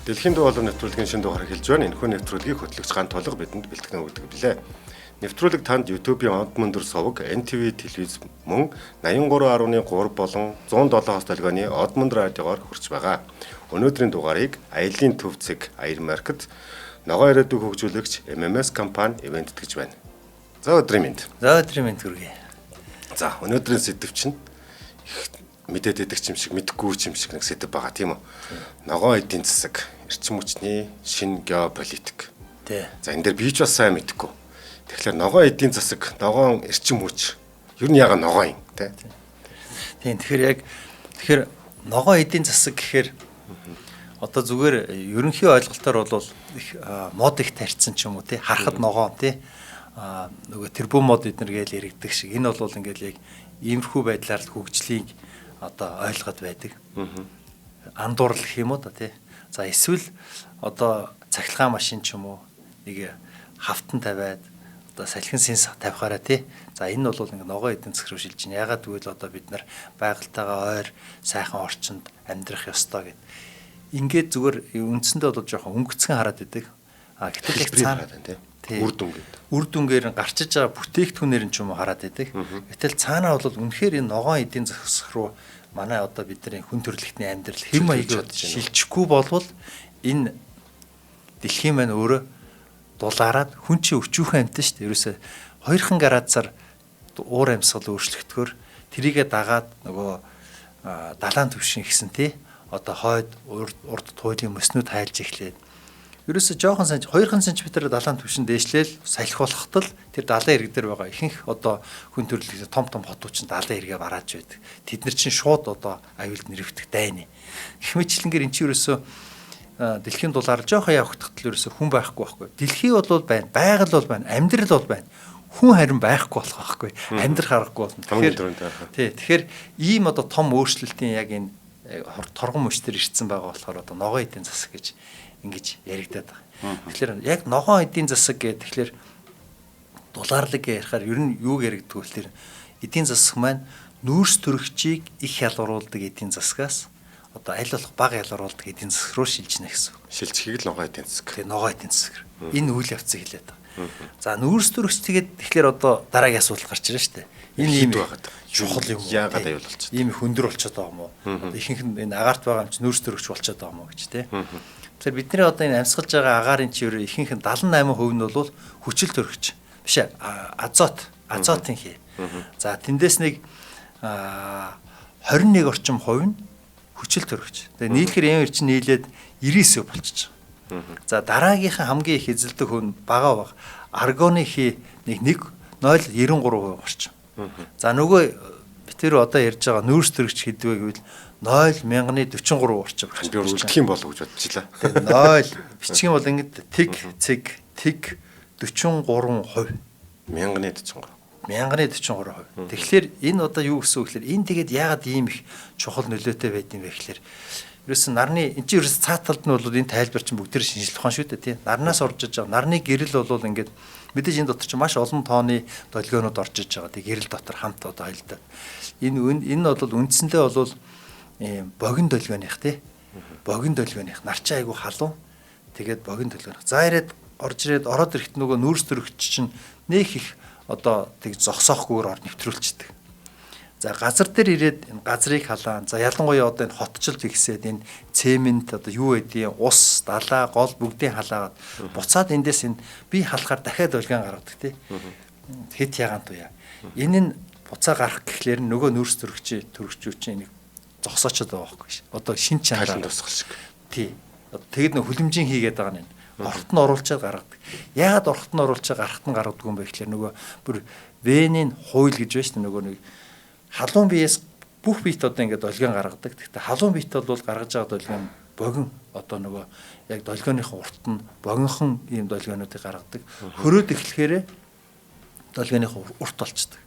Дэлхийн дуу хоолой нэвтрүүлгийн шинэ дугаар эхэлж байна. Энэхүү нэвтрүүлгийг хөтлөгч Ган Тулга бидэнд бэлтгэн өгдөг билээ. Нэвтрүүлэг танд YouTube-ийн онд мөндөр суваг, NTV телевиз мөн 83.3 болон 107-оос долгионы Од мөндөр радиогоор хүрч байгаа. Өнөөдрийн дугаарыг аяллаа төв цэг Аяр Маркет, Ногоон ирээдүйг хөгжүүлэгч MMS компани ивент тэтгэж байна. За, өдрийн мэнд. За, өдрийн мэнд хүргэе. За, өнөөдрийн сэдэв чинь их мэдээд идэх юм шиг, мэдэхгүй юм шиг нэг сэдэв байгаа, тийм үү? Ногоон эдийн засаг, эрчим хүчний шинэ геополитик. За, энэ дээр би ч бас сайн мэдэхгүй. Тэгэхээр ногоон эдийн засаг, ногоон эрчим хүч ер нь яагаад ногоон юм те? Тийм, тэгэхээр яг тэгэхээр ногоон эдийн засаг гэхээр одоо зүгээр ерөнхий ойлголтоор бол их мод их тарьсан ч юм уу, тий, харахад ногоон, тий, нөгөө тэрбум мод эднэр гээл яригддаг шиг энэ бол ингээл яг иймэрхүү байдлаар л хөгжлийг одоо ойлгоод байдаг. Андуурл гэх юм уу да, тий. За, эсвэл одоо цахилгаан машин ч юм уу, нэг хавтан тавиад одоо салхин сенс тавихаараа, тий. За, энэ бол ингээ ногоон эдийн засаг руу шилжинэ. Ягаад гэвэл одоо бид нар байгальтайгаа ойр сайхан орчинд амьдрах ёстой гэд. Ингээд зүгээр үндсэндээ бол жоохон өнгөцгөн хараад идэг. А гэтэл яг цаана хараад байна, тий. Үр дүнгээр. Үр дүнгээр нь гарчиж байгаа бүтээгдэхүүнээр нь ч юм уу хараад идэг. Гэтэл цаанаа бол үнэхээр энэ ногоон эдийн засаг руу манай одоо бидний хүн төрөлхтний амьдрал хэм маягаар шилжихгүй болвол энэ дэлхийн маань өөрөө дулаарад хүн чинь өчүүхэн амьтан шүү дээ. Ерөөсөө 2хан градусаар уур амьсгал өөрчлөгдөхөөр тэрийгэ дагаад нөгөө далайн түвшин ихсэн, тий. Одоо хойд урд туйлын мөснүүд хайлж эхлээд ерөөсө жоохон санж 2хан сантиметр далайн түвшин дээшлээл салхи болоход л тэр далайн ирэг дээр байгаа ихэнх одоо хүн төрөлхтний том том хотууд чинь далайн эргээ барааж байдаг. Тэд нар чинь шууд одоо аюулд нэрвдэх дайны. Гэх мэтчлэнгээр эн чинь ерөөсө дэлхийн дулаар жоохон явагдахад л ерөөсө хүн байхгүй байхгүй. Дэлхий бол байна, байгаль бол байна, амьдрал бол байна. Хүн харин байхгүй болох байхгүй. Амьдрах аргагүй болно. Тэгэхээр тий, тэгэхээр ийм одоо том өөрчлөлтийн яг энэ торгон мөчтөр ирсэн байгаа болохоор одоо ногоон эдийн засаг гэж ингэж яригадаад байгаа. Тэгэхээр яг ногоон эдийн засаг гэх тэгэхээр дулаарлаг гэж ярихаар ер нь юу яригддаг вэ гэхээр эдийн засаг маань нүүрс төрөгчийг их ялгаруулдаг эдийн засагаас одоо аль болох бага ялгаруулдаг эдийн засаг руу шилжинэ гэсэн үг. Шилжихийг л ногоон эдийн засаг. Тэгээ ногоон эдийн засаг. Энэ үйл явцыг хэлээд байгаа. За, нүүрс төрөгч тэгээд тэгэхээр одоо дараагийн асуулт гарч ирнэ шүү дээ. Энэ ийм байгаад чухал юм уу? Яагаад аюул болчиход? Ийм их өндөр болчиход байгаа юм уу? Одоо ихэнх нь энэ агаарт байгаа юм чи нүүрс төрөгч болчиход байгаа юм уу гэж, тий. Тэгэхээр бидний одоо энэ амьсгалж байгаа агаарын чи ерөө ихэнх нь 78% нь бол хүчил төрөгч. Биш ээ, азот, азотын хий. За, тэндээс нэг 21 орчим хувь нь хүчил төрөгч. Тэгээ нийлэхэр юм чинь нийлээд 99% болчихж байгаа. За, дараагийнхан хамгийн их эзэлдэг хүн бага баг аргоны хий нэг 0.93% орчим. За, нөгөө битэр одоо ярьж байгаа нүүрс төрөгч хэдвэ гэвэл 0.1043 орчим. Би үлдэх юм болов гэж бодчихлаа. 0 бичих юм бол ингэж тэг цэг тэг 43%. 1043. 1043%. Тэгэхээр энэ одоо юу гэсэн үг гэхээр энэ тэгээд яагаад ийм их чухал нөлөөтэй байд юм бэ гэхээр ерөөсөн нарны энэ чинь ерөөс цаат талд нь бол энэ тайлбар чинь бүгд тэр шинжлэх ухаан шүү дээ, тий. Нарнаас орж иж байгаа. Нарны гэрэл бол ингээд мэдээж энэ дотор чинь маш олон тооны долгионууд орж иж байгаа. Тэг гэрэл дотор хамт одоо хоёлдоо. Энэ энэ бол үндсэндээ бол ийм богино долгионых, тий. Богино долгионых нар чинь айгу халуун. Тэгээд богино долгионых. За, ирээд орж ирээд ороод ирэхэд нөгөө нүүрс төрөгч чинь нэх их одоо тэг зогсоохгүйгээр ор нэвтрүүлчихдэг. За, газар дээр ирээд энэ газрыг халаан. За, ялангуяа одоо энэ хотчлол ихсээд энэ цемент одоо юу гэдгийг ус, далаа, гол бүгдийг халаагаад буцаад эндээс энэ бие халахаар дахиад долгион гаргадаг, тий. Хэд ягаан туяа. Энэ нь буцаа гарах гэхлээр нөгөө нүүрс төрөгч төрөгчүү чинь энийг зогсоочод байгаа байхгүй. Одоо шин чанараар тусгал шиг. Тий. Тэгэд нөх хүлэмжийн хийгээд байгаа нь орхот нь оруулчаад гаргадаг. Яагаад орхот нь оруулчаад гарахт нь гаргадаг юм бэ гэхлээр нөгөө бүр венийн хууль гэж байна шүү дээ. Нөгөө нэг халуун биеэс бүх биет одоо ингээд долгион гаргадаг. Гэхдээ халуун биет бол гаргаж байгаа долгион богино, одоо нөгөө яг долгионыхоо урт нь богинохон ийм долгионуудыг гаргадаг. Хөрөөд эхлэхээрээ долгионыхоо урт болчдөг.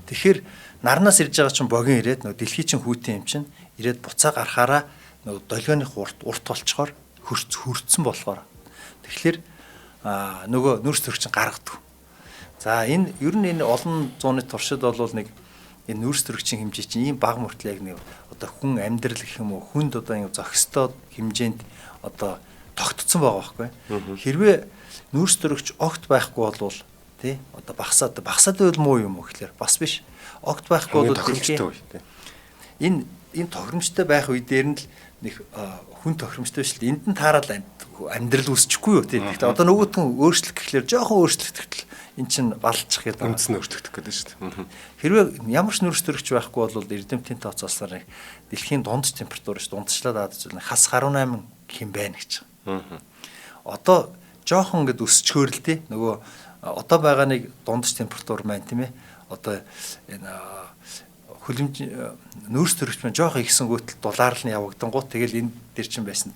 Тэгэхээр нарнаас ирж байгаа чинь богино ирээд нөгөө дэлхий чинь хүйтэн юм чинь ирээд буцаа гарахаараа нөгөө долгионых урт урт болчхоор хөрцсөн болохоор тэгэхээр нөгөө нүүрс төрөгч гаргадаг. За, энэ ер нь энэ олон зууны туршид бол нэг энэ нүүрс төрөгчийн хэмжээ чинь ийм бага мөртлөө яг нэг одоо хүн амьдрал гэх юм уу хүнд одоо ингэ зохистой хэмжээнд одоо тогтцсон байгаа байхгүй. Хэрвээ нүүрс төрөгч огт байхгүй болвол тий одоо багасаад байвал муу юм уу гэхлээр бас биш. Огт байхгүй бол тохиромжтой үе тий. Энэ тохиромжтой байх үе дээр нь л нэг хүн тохиромжтой биш л энд нь таарал амьдрал үүсчихгүй юу тий. Тэгэхээр одоо нөгөөт нь өөрчлөх гэхлээр жоохон өөрчлөгдөх эн чинь балчих гэдэг. Үндэс нь өөрчлөгдөх гэдэг шүү дээ. Хэрвээ ямар ч нүүрс төрөгч байхгүй бол эрдэмтдийн тооцоолсноор дэлхийн дундч температур ш дундчлаад аваад зүйл хас 18 гэх юм байна гэж. Одоо жоохон ингээд өсчхөөр л тий. Нөгөө одоо байгаа нэг дундч температур маань тийм ээ. Одоо энэ хөлөмж нүүрс төрөгч маань жоохон ихсэн гүтэл дулаар л явагдангууд тэгэл энэ дээр чинь байсан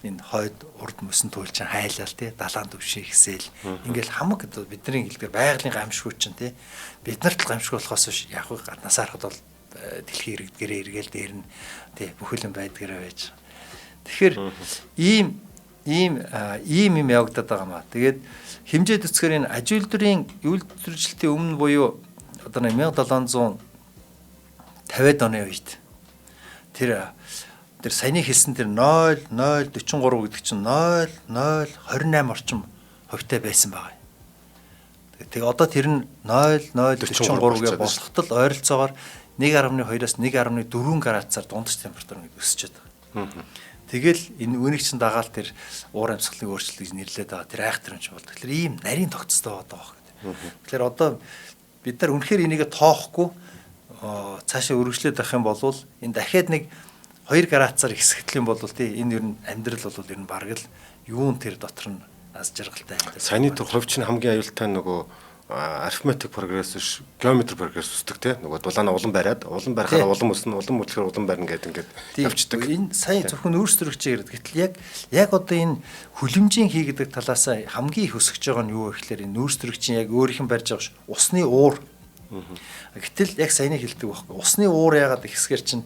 энэ хойд урд мөсөн туул чинь хайлал тий далаан төвшин ихсээл ингээл хамаг бидний хэлдгээр байгалийн гамшгүй чинь тий бид нарт л гамшгүй болохоос биш яг уу гаднаас харахад бол дэлхийн иргэдгэрээ эргээл дээр нь тий бүхэл юм байдгаараа байж. Тэгэхээр ийм юм явагдаад байгаа маа. Тэгээд хэмжээд үзэхээр энэ аж үйлдвэрийн үйлдвэржилтийн өмнө буюу одоо 1750-ад оны үед тэр саяны хэлсэн тэр 0.043 гэдэг чинь 0.028 орчим хувьтай байсан байгаа. Тэгээ одоо тэр нь 0.043 гэ болоход л ойролцоогоор 1.2-аас 1.4 градусаар дундч температур ингэ өсчөөд байгаа. Тэгэл энэ үүнийг чинь дагаал тэр уур амьсгалын өөрчлөлт гэж нэрлээд байгаа. Тэр айхтар юм чи болдог. Тэгэхээр ийм нарийн тогтцтой байгаа байхгүй. Тэгэхээр одоо бид нар үнэхээр энийг тоохгүй цаашаа өргөжлөөд авах юм бол энэ дахиад нэг 2 градусаар ихсгэх юм бол тий энэ ер нь амьдрал бол ер нь бараг л юун тэр дотор нь аз жаргалтай амьдрал. Саяны төр хувь чинь хамгийн аюултай нөгөө арифметик прогресс биш геометри прогресс өсдөг тий нөгөө дулаана улам бариад улам барихаар улам өснө улам өдлөхөөр улам барина гэдэг ингээд явцдаг. Энэ сая зөвхөн нүүрс төрөгчийн яриад. Гэтэл яг одоо энэ хүлэмжийн хий гэдэг талаас хамгийн их өсөж байгаа нь юу вэ гэхээр энэ нүүрс төрөгчийн яг өөрийнх нь барьж байгаа усны уур. Гэтэл яг саяны хэлдэг байхгүй. Усны уур яагаад ихсгэр чинь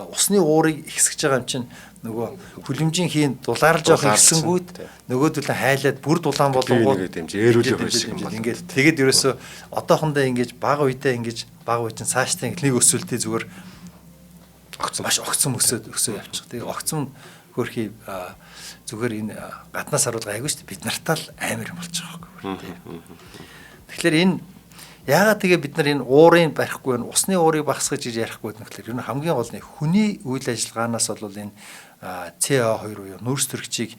усны уурыг ихсгэж байгаа юм чинь нөгөө хүлэмжийн хийн дулаар жоох ихсэнгүүт нөгөөдөл нь хайлаад бүр дулаан болонгууд дэмж ээрүүлээ шиг юм байна. Ингээд тэгээд ерөөсөө одоохондоо ингэж бага үедээ ингэж бага үе чинь цаашдаа нэг өсвөлтий зүгээр огцон маш огцон өсөөд явчих. Тэгээд огцон хөрхий зүгээр энэ гаднаас харуулга айгүй шүү дээ. Бид нартаа л амар юм болчих واخгүй. Тэгэхээр энэ яагаад тэгээ бид нар энэ уурыг барихгүй байна, усны уурыг багасгаж гэж ярихгүй байна гэхээр ер нь хамгийн гол нь хүний үйл ажиллагаанаас бол энэ CO2 буюу нүүрс төрөгчийг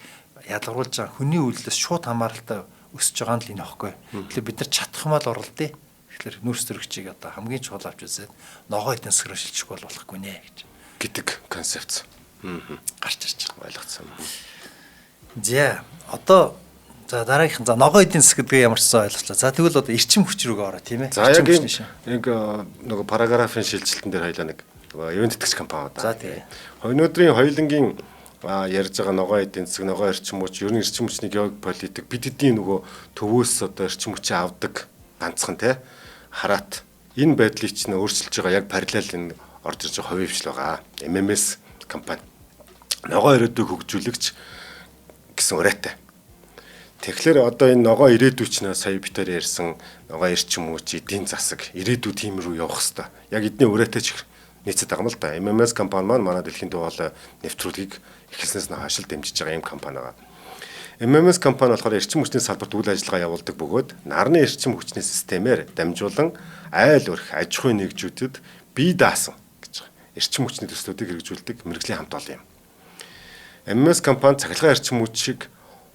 ялгаруулж байгаа хүний үйлдэлээс шууд хамааралтай өсөж байгаа нь л энэ аахгүй. Тэгэхээр бид нар чадах юм бол оролдъё. Тэгэхээр нүүрс төрөгчийг одоо хамгийн чухал авч үзээд ногоо эдийн засаг руу шилжихгүй бол болохгүй нэ гэж гэдэг концепц гарч ирж байгаа ойлгоцсон. За одоо за дараагийнх нь за ногоо эдийн засаг гэдгээ ямар ч сан ойлголоо. За тэгвэл одоо эрчим хүч рүүгээ ороо тийм ээ. За яг нэг нөгөө параграфын шилжилтэн дээр хоёлаа нэг ивент тэтгэгч компани да. За тийм. Өнөөдрийн хоёулангийн ярьж байгаа ногоо эдийн засаг, ногоо эрчим хүч, ер нь эрчим хүчний геополитик бид эдийн нөгөө төвөөс одоо эрчим хүчээ авдаг ганцхан тий хараат энэ байдлыг чинь өөрчилж байгаа яг параллел энэ орж ирж байгаа хувийн хвшил байгаа. MMS компани ногоо ирээдүйг хөгжүүлэгч гэсэн уриатай. Тэгэхээр одоо энэ ногоо ирээдүй чинь сая битээр ярьсан ногоо эрчим хүч, эдийн засаг, ирээдүй тийм рүү явах хэвээр. Яг эдний уриатай ч нийцээд байгаа юм л да. MMS компани маань манай дэлхийн төв хоолой нэвтрүүлгийг эхэлснээс нь хойш л дэмжиж байгаа юм компани байгаа. MMS компани болохоор эрчим хүчний салбарт үйл ажиллагаа явуулдаг бөгөөд нарны эрчим хүчний системээр дамжуулан айл өрх аж ахуйн нэгжүүдэд бие даасан гэж байгаа. Эрчим хүчний төслүүдийг хэрэгжүүлдэг мэргэжлийн хамт олон юм. MMS компани цахилгаан эрчим хүчийг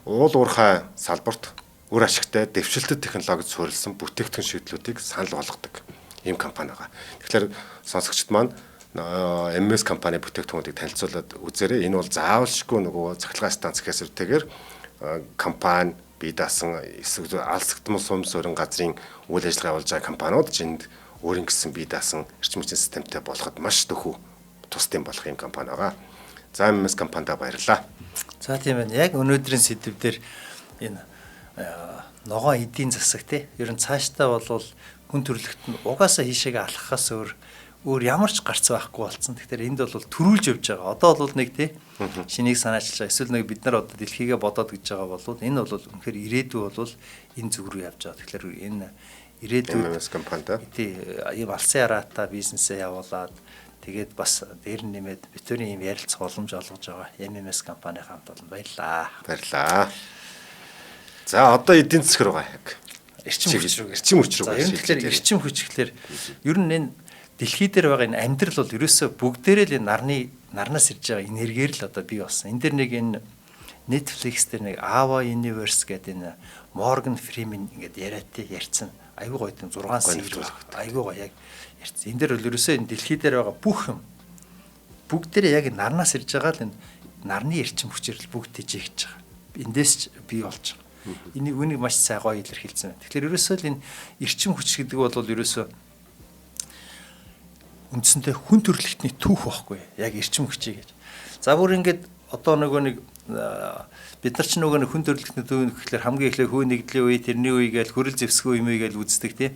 уул уурхай салбарт үр ашигтай дэвшилтэт технологид суурилсан бүтээгдэхүүн шийдлүүдийг санал болгодог ийм компани байгаа. Тэгэхээр сонсогчд маань MMS компани бүтээгдэхүүнүүдийг танилцуулаад үзээрэй. Энэ бол заавалшгүй нөгөө цахилгаан станц гэхээс үүдтэйгээр компани бие даасан эсвэл алсгдмал сум суурин газрын үйл ажиллагаа явуулж байгаа компаниуд ч энд өөрийн гэсэн бие даасан эрчим хүчний системтэй болоход маш дөхөв тусдим болох юм компани байгаа. За MMS компанида баярлалаа. За тийм байна. Яг өнөөдрийн сэдэв дээр энэ ногоон эдийн засаг тий. Ер нь цаашдаа бол хүн төрөлхт нь угаасаа хийшээгээ алхахаас өөр ямар ч гарц байхгүй болсон. Тэгэхээр энд бол төрүүлж явж байгаа. Одоо бол нэг тий шинийг санаачилж байгаа. Эсвэл нэг бид нар одоо дэлхийгээ бодоод гэж байгаа бол энэ бол үнэхээр ирээдүй бол энэ зүг рүү явж байгаа. Тэгэхээр энэ Ирээдүйд MMS компанид тий ийм алсын яраатай бизнесээ явуулаад тэгээд бас дээр нь нэмээд битүүрийн ийм ярилцах боломж олгож байгаа MMS компани хамт олон баярлаа. Баярлаа. За одоо эдийн засаг руугаа яг. Эрчим хүч рүү. Эрчим хүч рүү. За ер нь тэгэхээр эрчим хүч гэхлээр ер нь энэ дэлхий дээр байгаа энэ амьдрал бол ерөөсөө бүгдээрээ л энэ нарнаас ирж байгаа энергиэр л одоо бий болсон. Энэ дэр нэг энэ Netflix дээр нэг Ava Universe гэдэг энэ Morgan Freeman ингээд яриатай ярьсан. Айгуу гоё тийм 6 сэрэг айгуу гоё яг ярьсан. Энэ дээр бол ерөөсөө энэ дэлхий дээр байгаа бүх юм бүгдээрээ яг нарнаас ирж байгаа л энэ нарны эрчим хүчээр л бүгд тэжээгдэж байгаа. Эндээс ч бий болж байгаа. Энийг үнийг маш сайн гоё илэрхийлсэн байна. Тэгэхээр ерөөсөө л энэ эрчим хүч гэдэг бол ерөөсөө үндсэндээ хүн төрөлхтний түүх байхгүй яг эрчим хүчийг гэж. За бүр ингээд одоо нөгөө нэг бид нар ч нөгөө нэг хүн төрөлхтний түүх гэхлээр хамгийн эхлээ хүү нэгдлийн үе, тэрний үе гээл хөрөл зэвсгүү юм гээл үздэг тий.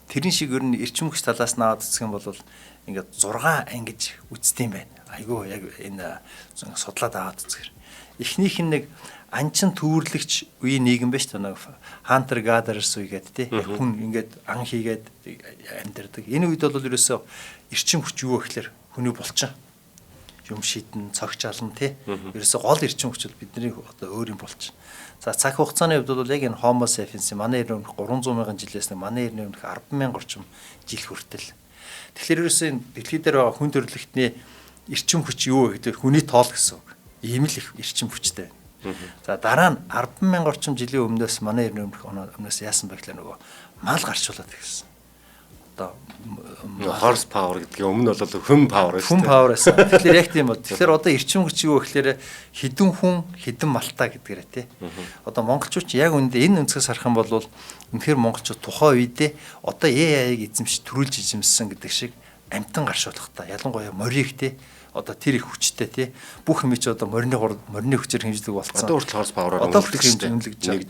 Тэрэн шиг ер нь эрчим хүч талаас нь аваад үзэх юм бол ингээд 6 ангиж үздэг юм байна. Айгүй яг энэ судлаад аваад үзэхэр. Эхнийх нь нэг анчин төвөрлөгч үеийн нийгэм байж та нэг Hunter Gatherers үе гэдэг тий. Хүн ингээд ан хийгээд амьдардаг. Энэ үед бол ерөөсөө эрчим хүч юу вэ гэхлээр хүний булчин юм шидэн, цогч ална тий. Ерөөсөө гол эрчим хүч бол бидний одоо өөр юм булчин. За цаг хугацааны хувьд бол яг энэ Homo sapiens манай эртний өмнөх 300 мянган жилээс нэг манай эртний өмнөх 10 мянга орчим жил хүртэл. Тэгэхээр ерөөсөө энэ дэлхий дээр байгаа хүн төрөлхтний эрчим хүч юу вэ гэхээр хүний тоол гэсэн үг. Ийм л их эрчим хүчтэй. За дараа нь 10 мянга орчим жилийн өмнөөс манай эртний өмнөх өмнөөс яасан бэ гэхлээр нөгөө мал гарчуулаад ирсэн. Одоо horse power гэдгийн өмнө бол хүн power байсан. Хүн power байсан. Тэгэхээр яг тийм бол. Тэгэхээр одоо эрчим хүч юу гэхлээр хідэн хүн хідэн малтаа гэдгээрээ тий. Одоо монголчууд яг үүндээ энэ өнцгөөс харах юм бол үнэхээр монголчууд тухайн үедээ одоо AI-г эзэмш төрүүлж эзэмшсэн гэдэг шиг амтан гаршуулах та. Ялангуяа морийг тий. Одоо тэр их хүчтэй тий. Бүх юм чи одоо морины хүчээр хэмждэг болсон. Одоо хүртэл horse power-аар одоо хүртэл хэмжлэгдэж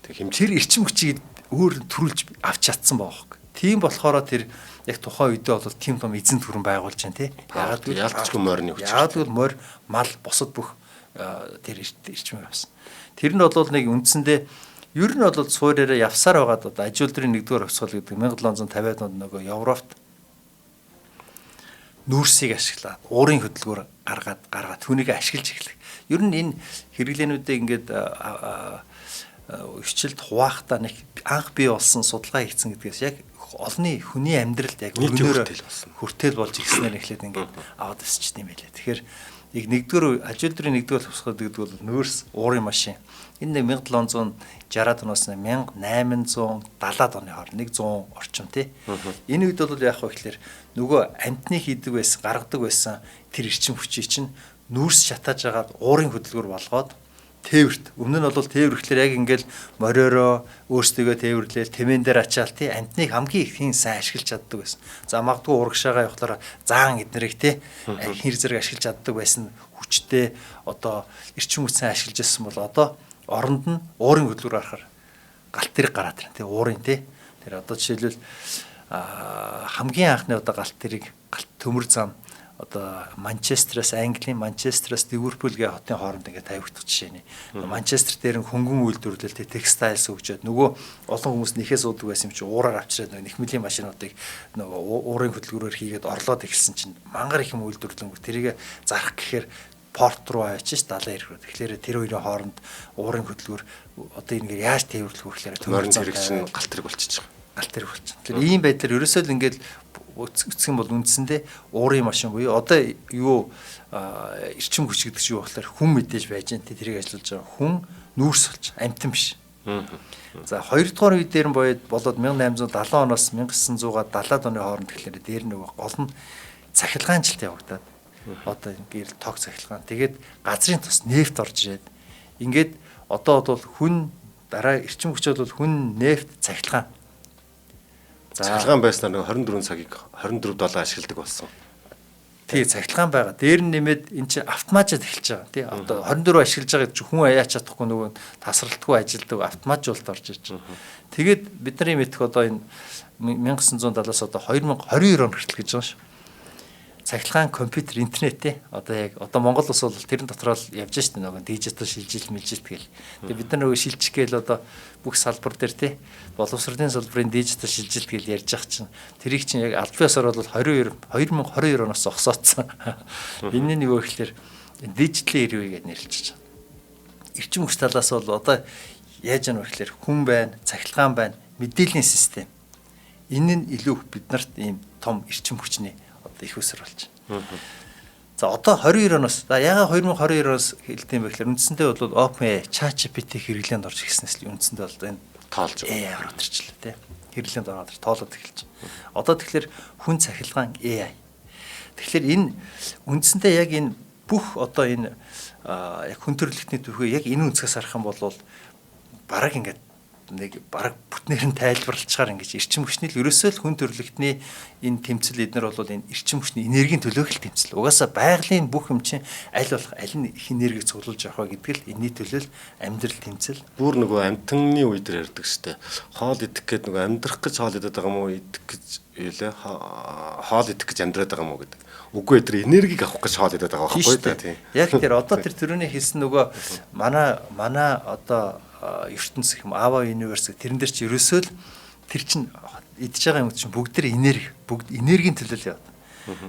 байгаа. Тэр эрчим хүчийг өөр төрүүлж авч чадсан байгаа хөөе. Тийм болохоор тэр яг тухайн үедээ бол тийм том эзэн төрөн байгуулж байна тий. Яагаад гэвэл ялцчгүй морины хүч. Яагаад гэвэл морь, мал, бусад бүх тэр эрчим авсан. Тэр нь бол нэг үндсэндээ ер нь бол суурьаараа явсаар байгаад одоо аж үйлдвэрийн 1-р хувьсгал гэдэг 1750-ад онд нөгөө Европт нүүрсийг ашиглаад уурын хөдөлгөөр гаргаад түүнийг ашиглаж эхлэх. Ер нь энэ хэрэглээнүүдийг ингээд өчилд хуваахтаа нэг анх бий болсон судалгаа хийгдсэн гэдгээс яг олонний хүний амьдралд яг өрнөөр хүртэл болж ирснээр эхлээд ингээд аваад өсчт юм байлээ. Тэгэхээр яг нэгдүгээр аж үйлдвэрийн нэгдүгээр хувьсгал гэдэг бол нүүрс уурын машин. Энэ нэг 1760-ад оноос 1870-ад оны хооронд 100 орчим тий. Энэ үед бол яах вэ гэхээр нөгөө амтны хийдэг байсан, гаргадаг байсан тэр эрчим хүчийг чинь нүүрс шатааж агаад уурын хөдөлгөөр болгоод тээвэрт. Өмнө нь бол тээвэр гэхлээр яг ингээл мориороо өөрсдийгөө тээвэрлээл тэмээн дээр ачаал тий амтныг хамгийн их сайн ашиглаж чаддаг байсан. За магадгүй урагшаага явахлаараа заан эднэрийг тий хэр зэрэг ашиглаж чаддаг байсан хүчтэй одоо эрчим хүч сайн ашиглаж байсан бол одоо оронд нь уурын хөдөлгөөр гарахаар галт тэрэг гараад ирнэ тий уурын тий. Тэр одоо жишээлбэл хамгийн анхны одоо галт тэрэг галт төмөр зам одоо Манчестераас Английн Манчестераас Ливерпул гэ хотын хооронд ингээд тавигдах жишээ нэ. Манчестер дээр нь хөнгөн үйлдвэрлэлтэй текстайлс хөгжөөд нөгөө олон хүмүүс нэхээ суудаг байсан юм чи уураар авчираад нөгөө нэхмэлийн машинуудыг нөгөө уурын хөдөлгөөрөөр хийгээд орлоод эхэлсэн чинь мангар их юм үйлдвэрлэнгүү тэрийг зарах гэхээр порт руу авчиж далайн эрх рүү. Тэгэхээр тэр хоёрын хооронд уурын хөдөлгөөр одоо ингээд яаж тээвэрлэх вэ гэхээр төмөр зэрэг чинь галт тэрэг болчихж байгаа. Галт тэрэг болчихно. Тэгэхээр ийм байдлаар ерөөсөө л ингээд үсэх юм бол үндсэндээ уурын машин буюу одоо юу эрчим хүч гэдэг чинь юу болохоор хүн мэдээж байж гэн тэрийг ажиллуулж байгаа хүн нүүрс болж амтан биш. За хоёрдугаар үе дээр нь болоод 1870 оноос 1970-ад оны хооронд тэгэхээр дээр нөгөө гол нь цахилгаанчлалт явагдаад одоо ингээд тог цахилгаан тэгээд газрын тус нефт орж ирээд ингээд одоо бол хүн дараа эрчим хүч бол хүн нефт цахилгаан. Цахилгаан байснаар нэг 24 цагийг 24/7 ашигладаг болсон. Тий, цахилгаан байгаа. Дээр нь нэмээд эн чинь автоматжаад эхэлж байгаа. Тий, одоо 24 ашиглаж байгаа гэж хүн аяач чадахгүй нөгөө тасралтгүй ажилдаг автоматжуулалт орж ирж байгаа. Тэгээд бидний мэдэх одоо энэ 1970-аас одоо 2022 он хүртэл гэж байгаа шүү. Цахилгаан, компьютер, интернет те. Одоо яг одоо Монгол улс бол тэрэн дотроо л явж штэ нөгөө дижитал шилжилт мэлжилт гэл. Тэгээ бид нар нөгөө шилжих гээл одоо бүх салбар дээр те боловсролын салбарын дижитал шилжилт гэл ярьж байгаа чинь тэрийг чинь яг албан ёсоор бол 22 2022 оноос зогсоодсон. Энэ нь юу гэхээр дижиталийн эрүү гэж нэрлэж байгаа. Эрчим хүч талаас бол одоо яаж яах вэ гэхээр хүн байна, цахилгаан байна, мэдээллийн систем. Энэ нь илүү биднэрт ийм том эрчим хүчний одоо их усэр болж байна. За одоо 22 оноос за ягаад 2022 оноос хэлдэг юм бэ гэхээр үндсэндээ бол OpenAI, ChatGPT хэрэглээнд орж ирснээс л үндсэндээ бол энэ тоолж AI ороод ирчихлээ тий. Хэрэглээнд ороод тоолоод эхэлж байна. Одоо тэгэхээр хүн цахилгаан AI. Тэгэхээр энэ үндсэндээ яг энэ бүх одоо энэ яг хүн төрөлхтний түүхээ яг энэ өнцгөөс харах юм бол бараг ингээд нэг бараг бүтнээр нь тайлбарлачаар ингэж эрчим хүчний л ерөөсөө л хүн төрөлхтний энэ тэмцэл эднэр бол энэ эрчим хүчний энергийн төлөөх л тэмцэл. Угаасаа байгалийн бүх юм чинь аль болох аль нь их энергийг цуглуулж авах вэ гэдэг л энэний төлөө л амьдрал тэмцэл. Бүр нөгөө амтны үе дээр ярьдаг штэ. Хоол идэх гээд нөгөө амьдрах гэж хоол идэх байгаа юм уу, идэх гэж юу лээ хоол идэх гэж амьдраад байгаа юм уу гэдэг. Үгүй ээ, тэр энергийг авах гэж хоол идэх байгаа байхгүй юу тийм. Яг тэр одоо тэр төрөний хэлсэн нөгөө манай одоо ертөнц гэх юм Ава Universe тэрэн дээр чи ерөөсөө л тэр чин идж байгаа юм чинь бүгд тэр энерги, бүгд энергийн төлөө л яваад.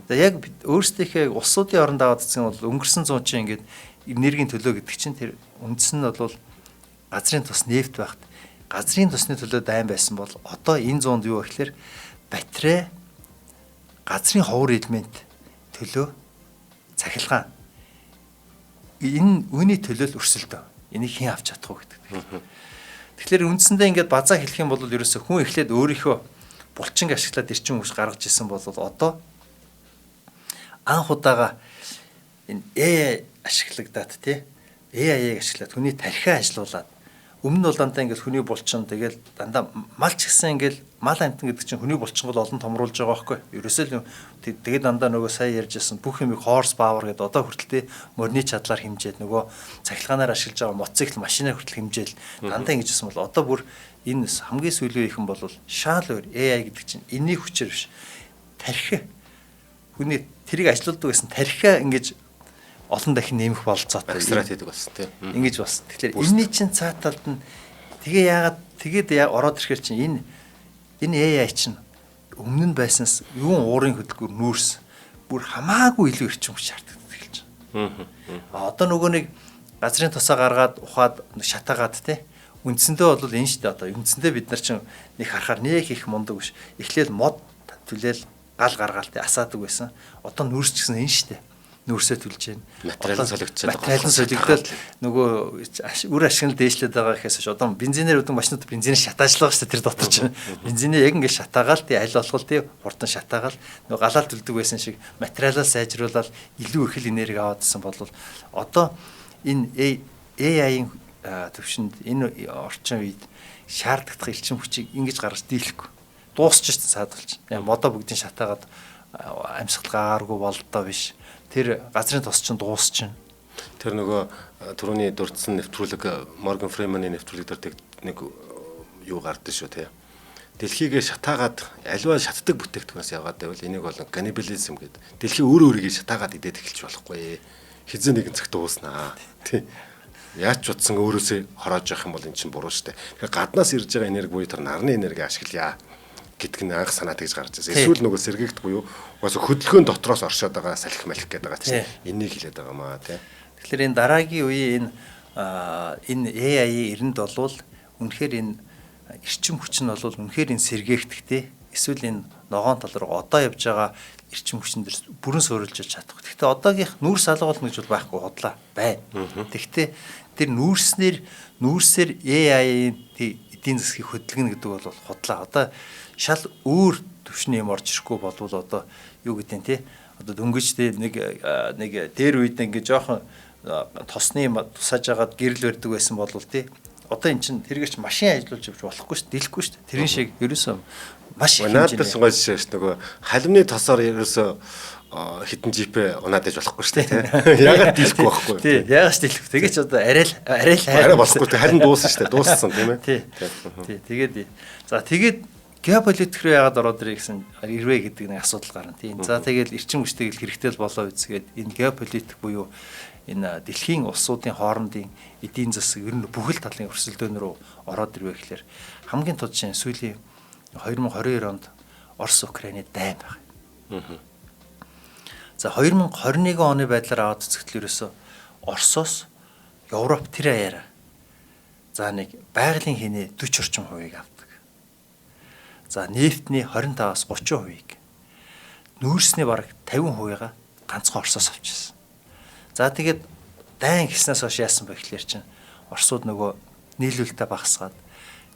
За яг өөрсдийнхээ улсуудын оронд аваад үзсэн бол өнгөрсөн зуун чинь ингээд энергийн төлөө гэдэг чинь тэр үндс нь бол газрын тус нефть байхад газрын тусны төлөө дайн байсан бол одоо энэ зуунд юу вэ гэхээр батарей, газрын ховор элемент төлөө, цахилгаан энэ үүний төлөө л өрсөлдөө. Энийг хэн авч чадах вэ гэдэг. Тэгэхээр үндсэндээ ингээд базаа хэлэх юм бол ерөөсө хүн эхлээд өөрийнхөө булчинг ашиглаад эрчим хүч гаргаж исэн бол одоо анх удаага энэ AI ашиглагдаад тий AI-ыг ашиглаад хүний тархиа ажилуулад өмнө нь бол дандаа ингээд хүний булчин тэгэл дандаа мал ч гэсэн ингээд мал амьтан гэдэг чинь хүний булчингол олон томруулж байгаа байхгүй. Ерөөсөө л тэгээд дандаа нөгөө сая ярьжсэн бүх юмыг horse power гэдэг одоо хүртэл тий морины чадлаар хэмжээд нөгөө цахилгаанаар ашиглаж байгаа мотоцикл машинаар хүртэл хэмжээл дандаа ингэж байсан бол одоо бүр энэ хамгийн сүүлийн үеийнхэн бол шаал өөр AI гэдэг чинь энэний хүчээр биш. Тархи хүний тэрийг ажилуулдаг байсан тархиа ингэж олон дахин нэмэх бололцоотой экстракт хийдэг болсон тийм. Ингэж болсон. Тэгэхээр энэний чинь цаа талд нь тэгээ яагаад тэгээд ороод ирэхэр чинь энэ AI чинь өмнө нь байснаас юун уурын хөдөлгүүр нүүрс бүр хамаагүй илүү эрчим хүч шаарддаг эхэлж байгаа. Одоо нөгөө нэг газрын тосоо гаргаад ухаад шатаагаад те үндсэндээ бол энэ шүү дээ одоо үндсэндээ бид нар чинь нэг харахаар нэг их мундаг биш. Эхлээл мод түлээл гал гаргаал те асаадаг байсан. Одоо нүүрс ч гэсэн энэ шүү дээ. Нүүрсээ түлж байна. Материал нь солигдчиход байгаа. Материал нь солигдоод нөгөө үр ашиг нь дээшлээд байгаа гэхээс биш. Одоо бензинээр өдөн машинууд бензинээр шатаажлаа шүү дээ тэр дотор чинь. Бензинээ яг ингээд шатаагаал тий аль болох тий хурдан шатаагаал нөгөө галаал түлдэг байсан шиг материалаа сайжруулаад илүү их л энерги аваадсан бол одоо энэ AI-ийн төвшөнд энэ орчин үед шаардлагатай эрчим хүчийг ингэж гаргаж дийлэхгүй. Дуусч шээ саадулж. Яг модоо бүгдийг шатаагаад амьсгал гааргүй болдоо биш. Тэр газрын тос чинь дуусчин. Тэр нөгөө түрүүний дурдсан нэвтрүүлэг Морган Фриманы нэвтрүүлэг дээр нэг юу гардаг шүү тий. Дэлхийгээ шатаагаад аливаа шатдаг бүтээгдэхүүнээс яваад байвал энийг бол каннибализм гэдэг. Дэлхий өөрөө өөрийгөө шатаагаад идээд эхэлж болохгүй. Хизээ нэгэн цагт дууснаа. Тий. Яаж ч утсан өөрөөсөө хороож явах юм бол эн чинь буруу шүү дээ. Тэгэхээр гаднаас ирж байгаа энерги буюу тэр нарны энерги ашиглая гэдг нь анх санаа тэгж гарч ирсэн. Эсвэл нөгөө сэргээгт буюу угаасаа хөдөлгөөн дотроос оршоод байгаа салхи малх гэдэг байгаа чинь энийг хэлээд байгаа маа тий. Тэгэхээр энэ дараагийн үеийн энэ AI-ийн эрэнд болвол үнэхээр энэ эрчим хүч нь бол үнэхээр энэ сэргээгдэхтэй эсвэл энэ ногоон тал руу одоо явж байгаа эрчим хүчин дээр бүрэн суурилж чадах. Гэхдээ одоогийнх нүүрс алга болно гэж бол байхгүй худлаа байна. Тэгэхдээ тэр нүүрсээр AI-ийн эдийн засгийг хөдөлгөнө гэдэг бол худлаа. Одоо шал өөр төвшний юм орж ирэхгүй болвол одоо юу гэдэг нь те одоо дөнгөж те нэг дээр үед ингээ жоохон тосны тусааж агаад гэрэл барьдаг байсан болвол те одоо эн чинь тэргэрч машин ажиллуулж явж болохгүй шүү дэлэхгүй шүү тэрэн шиг ерөөсөө маш их хэмжээний гой жишээ шүү нөгөө халимны тосоор ерөөсөө хитэн жипээ унаад иж болохгүй шүү дээ. Ягаад дийлэхгүй байхгүй. Тий, ягаад ч дийлэхгүй. Тэгээ ч одоо арай л арай болохгүй. Харин дууссан шүү дээ. Дууссан тийм ээ. Тий. Тий, тэгээд за тэгээд Геополитик рүү яагаад ороод ирэх гэсэн ирвэ гэдэг нэг асуудал гарна тийм. За тэгэл эрчим хүчтэй л хэрэгтэй л болоо үзгээд энэ геополитик буюу энэ дэлхийн улсуудын хоорондын эдийн засаг ер нь бүхэл талын өрсөлдөөн рүү ороод ирвэ гэхлээр хамгийн тод жишээ сүүлийн 2022 онд Орос Украины дайн байна. За 2021 оны байдлаар аваад үзэхдээ ерөөсөө Оросоос Европ тэр аяараа за нэг байгалийн хинээ 40 орчим хувийг авдаг. За нефтний 25-аас 30%-ийг, нүүрсний бараг 50%-ийг ганцхан Оросоос авчихсан. За тэгээд дайн гэснээс хойш яасан бэ гэхлээр чинь Оросууд нөгөө нийлүүлэлтээ багасгаад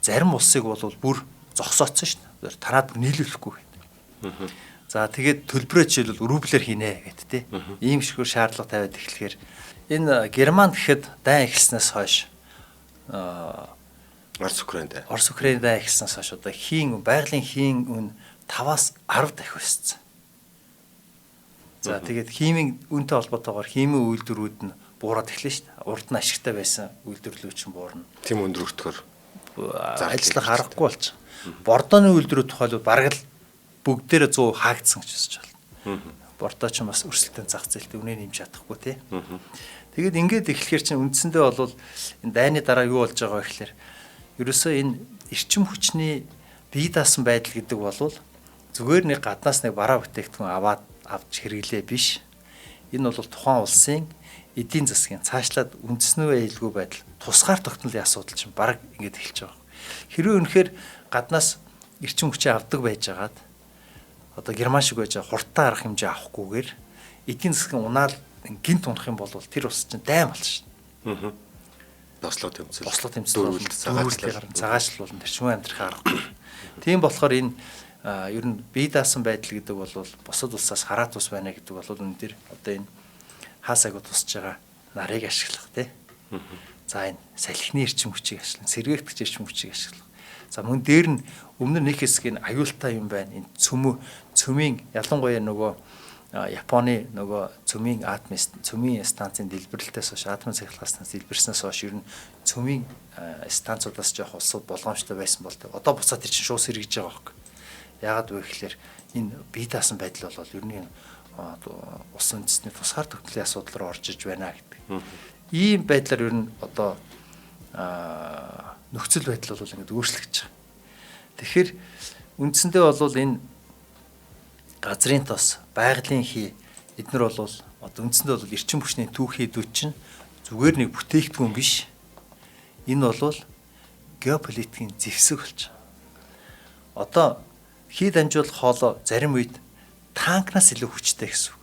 зарим улсыг бол бүр зогсоодсон шүү дээ. Танаад бүр нийлүүлэхгүй гэдэг. За тэгээд төлбөрөө жишээлбэл рублээр хийнэ гэт тэ. Ийм шигээр шаардлага тавиад эхлэхээр энэ Герман гэхэд дайн эхэлснээс хойш Орос Украинд. Орос Украинд эхэлснээс хойш одоо хийн байгалийн хийн үн 5-аас 10 дахин өссөн. За тэгээд химийн үнтэй холбоотойгоор химийн үйлдвэрүүд нь буураад эхлэв шүү дээ. Урд нь ашигтай байсан үйлдвэрлэлүүд чинь буурна. Тийм өндөр өртгөр ажиллах аргагүй болчих. Бордооны үйлдвэрүүд тухайлбал бараг л бүгдээрээ 100% хаагдсан гэж үзэж байна. Бордоо ч бас өрсөлдөөн зах зээлтэй үнэ нэмж чадахгүй тий. Тэгээд ингээд эхлэхэр чинь үндсэндээ бол энэ дайны дараа юу болж байгаа вэ гэхлээр ерөөсөө энэ эрчим хүчний бие даасан байдал гэдэг бол зүгээр нэг гаднаас нэг бараа бүтээгдэхүүн аваад авч хэрэглээ биш. Энэ бол тухайн улсын эдийн засгийн цаашлаад үндэснүү аюулгүй байдал тусгаар тогтнолын асуудал чинь бараг ингээд эхэлж байгаа. Хэрвээ үнэхээр гаднаас эрчим хүчээ авдаг байжгаад одоо Герман шиг байж байгаа хурдтай арга хэмжээ авахгүйгээр эдийн засгийн унаал гинт унах юм бол тэр улс чинь дайм болчих шин. Бослого тэмцэл. Бослого тэмцэл цагаачлал болно. Тэр чинь амьдрахын аргагүй. Тийм болохоор энэ ер нь бие даасан байдал гэдэг бол бусад улсаас хараат ус байна гэдэг бол энэ дэр одоо энэ хаасаагүй тусч байгаа нарыг ашиглах тий. За энэ салхины эрчим хүчийг ашиглах, сэргээгдэх эрчим хүчийг ашиглах. За мөн дээр нь өмнө нэг хэсэг энэ аюултай юм байна. Энэ цөмийн ялангуяа нөгөө Японы нөгөө цөмийн атомын цөмийн станцын дэлбэрэлтээс хойш атомын цахилгаан станц дэлбэрснээс хойш ер нь цөмийн станцуудаас жоох улсууд болгоомжтой байсан бол одоо буцаад тэр чинь шууд сэргийж байгаа байхгүй. Яагаад вэ гэхлээр энэ бие даасан байдал бол ер нь улс үндэстний тусгаар тогтнолын асуудал руу орж иж байна гэдэг. Ийм байдлаар ер нь одоо нөхцөл байдал бол ингээд өөрчлөгдөж байгаа. Тэгэхээр үндсэндээ бол энэ газрын тос, байгалийн хий эднэр бол одоо үндсэндээ бол эрчим хүчний түүхийдүүд чинь зүгээр нэг бүтээгдэхүүн биш. Энэ бол геополитикийн зэвсэг болж байгаа. Одоо хий дамжуулах хоолой зарим үед танкнаас илүү хүчтэй гэсэн үг.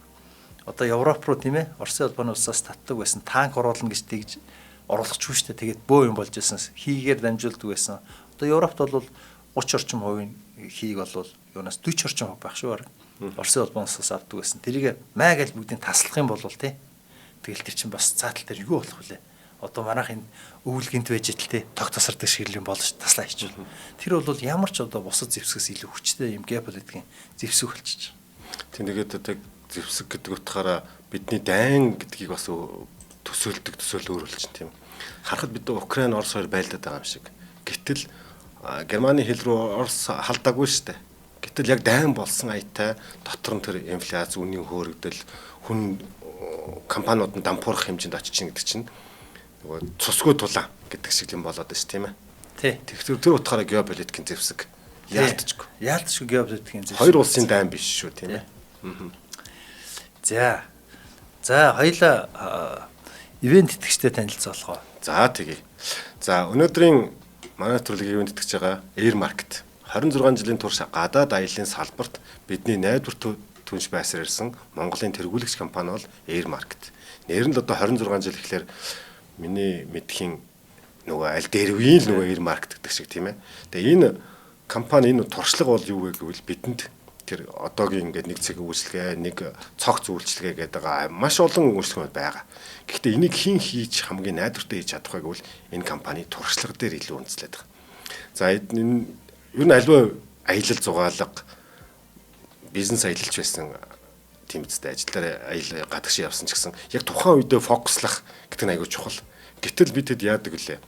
Одоо Европ руу тийм Оросын холбооны улсаас татдаг байсан танк оруулна гэж тэгж оруулахчгүй шүү дээ. Тэгээд бөө юм болж исэн. Хийгээр дамжуулдаг байсан. Одоо Европт бол 30 орчим хувийн хийг бол юунаас 40 орчим хувь байх шүү бараг. Оросын холбооны улсаас авдаг байсан. Тэрийг маа гэж бүгдийг таслах юм бол тий. Тэгэл тэр чинь бас цаатал дээр юу болох вүлээ? Одоо манайх энэ өвөл гинт байж итэл тий тог тасардаг шиг юм болж таслаа хийчихвэл. Тэр бол ямар ч одоо бусад зэвсгээс илүү хүчтэй юм геополитикийн зэвсэг болчихж байгаа. Тийм тэгээд одоо зэвсэг гэдэг утгаараа бидний дайн гэдгийг бас төсөөлдөг төсөөл өөр болчин тийм. Харахад бид Украин Орос хоёр байлдаад байгаа юм шиг. Гэтэл Германы хил рүү Орос халдаагүй шүү дээ. Гэтэл яг дайн болсон аятай дотор нь тэр инфляц, үнийн хөөрөгдөл, хүн компаниуд нь дампуурах хэмжээнд очиж чинь гэдэг чинь нөгөө цусгүй тулаан гэдэг шиг юм болоод байна шүү тийм ээ. Тий. Тэгэхээр тэр утгаараа геополитикийн зэвсэг яалтчгүй. Яалтчгүй геополитикийн зэвсэг. Хоёр улсын дайн биш шүү тийм ээ. За. За хоёлаа ивент итгэжтэй танилцуулах уу. За тэгье. За өнөөдрийн манай төрөлгийн ивент итгэж байгаа Air Market 26 жилийн турш гадаад аяллаа салбарт бидний найдвар түнш байсаар ирсэн Монголын тэргүүлэгч компани бол Air Market. Нэр нь л одоо 26 жил гэхлээр миний мэдхийн нөгөө аль дэрвийн л нөгөө Air Market гэдэг шиг тийм ээ. Тэгээ энэ компани энэ туршлага бол юу вэ гэвэл бидэнд тэр одоогийн ингээд нэг цэг үйлчлэгээ, нэг цогц үйлчлэгээ гэдэг байгаа маш олон үйлчлэгүүд байгаа. Гэхдээ энийг хэн хийж хамгийн найдвартай хийж чадах вэ гэвэл энэ компани туршлага дээр илүү үндэслээд байгаа. За энэ ер нь альва аялал зугаалга бизнес аялалч байсан тийм үстэй ажиллаар аял гадагш явсан ч гэсэн яг тухайн үедээ фокуслах гэдэг нь айгүй чухал. Гэтэл бид хэд яадаг вүлээ.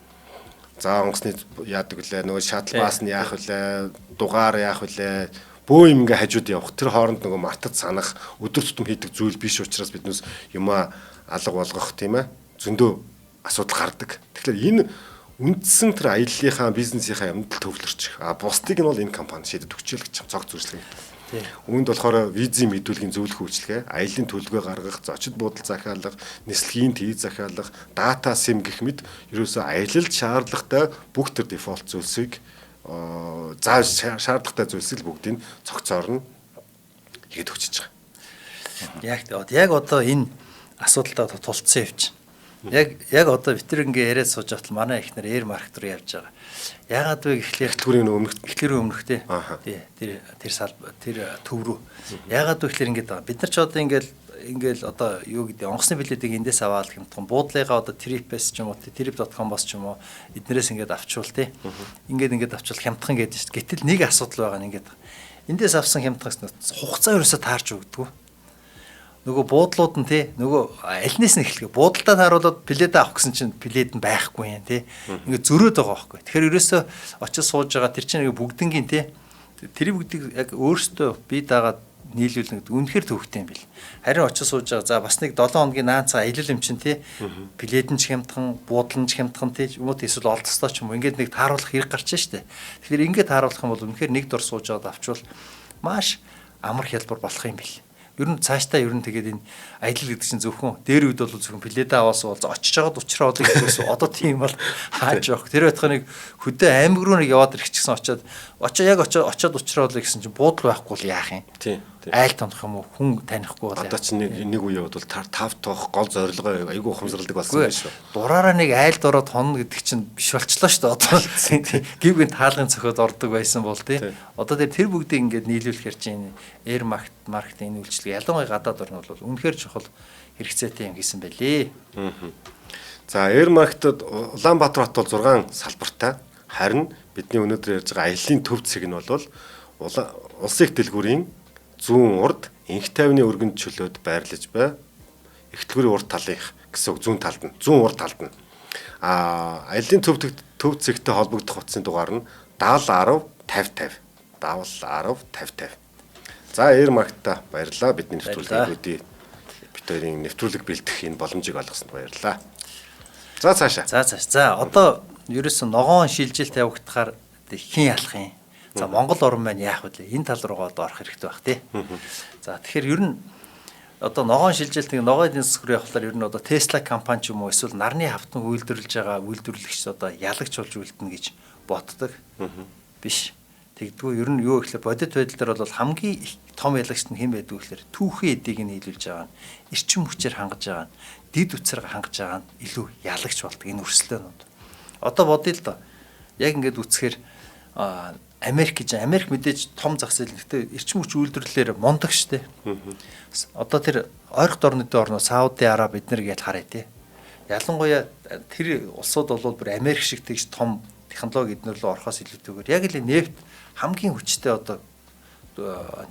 За онгоцны яадаг вүлээ, нөгөө шаттл бас нь яах вүлээ, дугаар яах вүлээ, бөө юм ингээ хажууд явах. Тэр хооронд нөгөө мартад санах, өдөр тутам хийдэг зүйл биш учраас биднээс юмаа алга болгох тийм зөндөө асуудал гардаг. Тэгэхээр энэ үндсэн тэр аяллынхаа бизнесийнхаа юмд л төвлөрчих. А бусдыг нь бол энэ компани шийдэд өгч л гэж цог зүрслэг гэдэг. Үүнд болохоор визийн мэдүүлгийн зөвлөх үйлчилгээ, аяллын төлөвлөгөө гаргах, зочид буудал захиалга, нислэгийн тий захиалга, дата сим гэх мэт ерөөсөө аялалд шаардлагатай бүх тэр дефолт зүйлсийг зааж шаардлагатай зүйлсийг бүгдийг цогцоор нь хийгээд өгч байгаа. Яг одоо энэ асуудалтай тулцсан юм чинь. Яг одоо бид тэр ингээ яриад сууж байхад манай ихнэр Air Market руу явж байгаа. Яагаад вэ гэхлээр эхлүүрийн өмнөх эхлүүрийн өмнөх тий. Тэр тэр тэр төв рүү. Яагаад вэ гэхлээр ингээд байгаа. Бид нар ч одоо ингээл одоо юу гэдэг онгоцны билетийг эндээс аваад хямдхан буудлыгаа одоо Trip-ээс ч юм уу trip.com-оос ч юм уу эднэрээс ингээд авчвал тий. Ингээд авчвал хямдхан гэдэг шүү дээ. Гэтэл нэг асуудал байгаа нь ингээд. Эндээс авсан хямдхан гэсэн хугацаа ерөөсөө таарч өгдөггүй. Нөгөө буудлууд нь тий нөгөө альнээс нь эхлэв. Буудалдаа тааруулаад билетээ авах гэсэн чинь билет нь байхгүй юм тий. Ингээд зөрөөд байгаа байхгүй. Тэгэхээр ерөөсөө очиж сууж байгаа тэр чинь бүгднгийн тий тэр бүгдийг яг өөрсдөө бие дагаад нийлүүлнэ гэдэг үнэхээр төвөгтэй юм бил. Харин очиж сууж байгаа за бас нэг 7 хоногийн наан цаа аялал юм чинь тий билет нь ч хямдхан, буудал нь ч хямдхан тий юм уу эсвэл олдсоо ч юм уу ингээд нэг тааруулах хэрэг гарч штэ. Тэгэхээр ингээд тааруулах юм бол үнэхээр нэг дор сууж байгаад авчвал маш амар хялбар болох юм бил. Ер нь цаашдаа ер нь тэгээд энэ аялал гэдэг чинь зөвхөн дээр үед бол зөвхөн билетээ аваас бол очиж байгаад учраа олё гэсэн одоо тийм бол хааж явах. Тэр байтгаа нэг хөдөө аймаг руу нэг яваад ирэх гэсэн очиад очоо яг очиод учраа олё гэсэн чинь буудал байхгүй бол яах юм? Тийм. Айл тонох юм уу? Хүн танихгүй бол одоо чинь нэг үе бол тав тоох гол зорилгоо айгүй ухамсарладаг болсон юм шүү. Дураараа нэг айлд ороод хонно гэдэг чинь биш болчлоо шүү дээ. Одоо гів гин таалгын цохиод ордог байсан бол тий. Одоо тэр бүгдийг ингээд нийлүүлэхэр чинь Air Market-ийн үйлчлэг ялангуяа гадаад орн бол үнэхээр чухал хэрэгцээтэй юм хийсэн байлээ. За Air Market-д Улаанбаатар хот бол 6 салбартай. Харин бидний өнөөдөр ярьж байгаа аяллаа төв цэг нь бол улсын их дэлгүүрийн зүүн урд инх тайвны өргөнд чөлөөд байрлаж бай. Их дэлгүүрийн урд талынх гэсэн үг зүүн талд нь, зүүн урд талд нь. Аа аяллаа төв цэгтэй холбогдох утасны дугаар нь 70 10 50 50. 70 10 50 50. За Air Market-та баярлалаа. Бидний нэвтрүүлгийг өдий бид хоёрын нэвтрүүлэг бэлтгэх энэ боломжийг олгосонд баярлалаа. За цаашаа. За цааш. За одоо ерөөсөн ногоон шилжилт явагдахаар хэн ялах юм? За Монгол орн маань яах вэ? Энэ тал руугаа одоо орох хэрэгтэй байх тий. За тэгэхээр ер нь одоо ногоон шилжилт нэг ногоон эдийн засаг руу явахлаар ер нь одоо Tesla компани ч юм уу эсвэл нарны хавтан үйлдвэрлэж байгаа үйлдвэрлэгч одоо ялагч болж үлдэнэ гэж боддог. Биш. Тэгдэггүй ер нь юу гэхлээр бодит байдал дээр бол хамгийн их том ялагчт нь хэн байдгүй гэхлээр түүхийн эдийг нь нийлүүлж байгаа нь эрчим хүчээр хангаж байгаа нь дид үцээр хангаж байгаа нь илүү ялагч болдог энэ өрсөлдөөнүүд. Одоо бодъё л доо. Яг ингээд үцхээр Америк гэж Америк мэдээж том зах зээл. Гэхдээ эрчим хүч үйлдвэрлэлээр мундаг штэ. Одоо тэр ойрхот орнуудын орноо Сауди Араб эднэр гэж харъя тий. Ялангуяа тэр улсууд бол бүр Америк шиг тэгж том технологи эднэр рүү орохоос илүүтэйгээр яг л нефт хамгийн хүчтэй одоо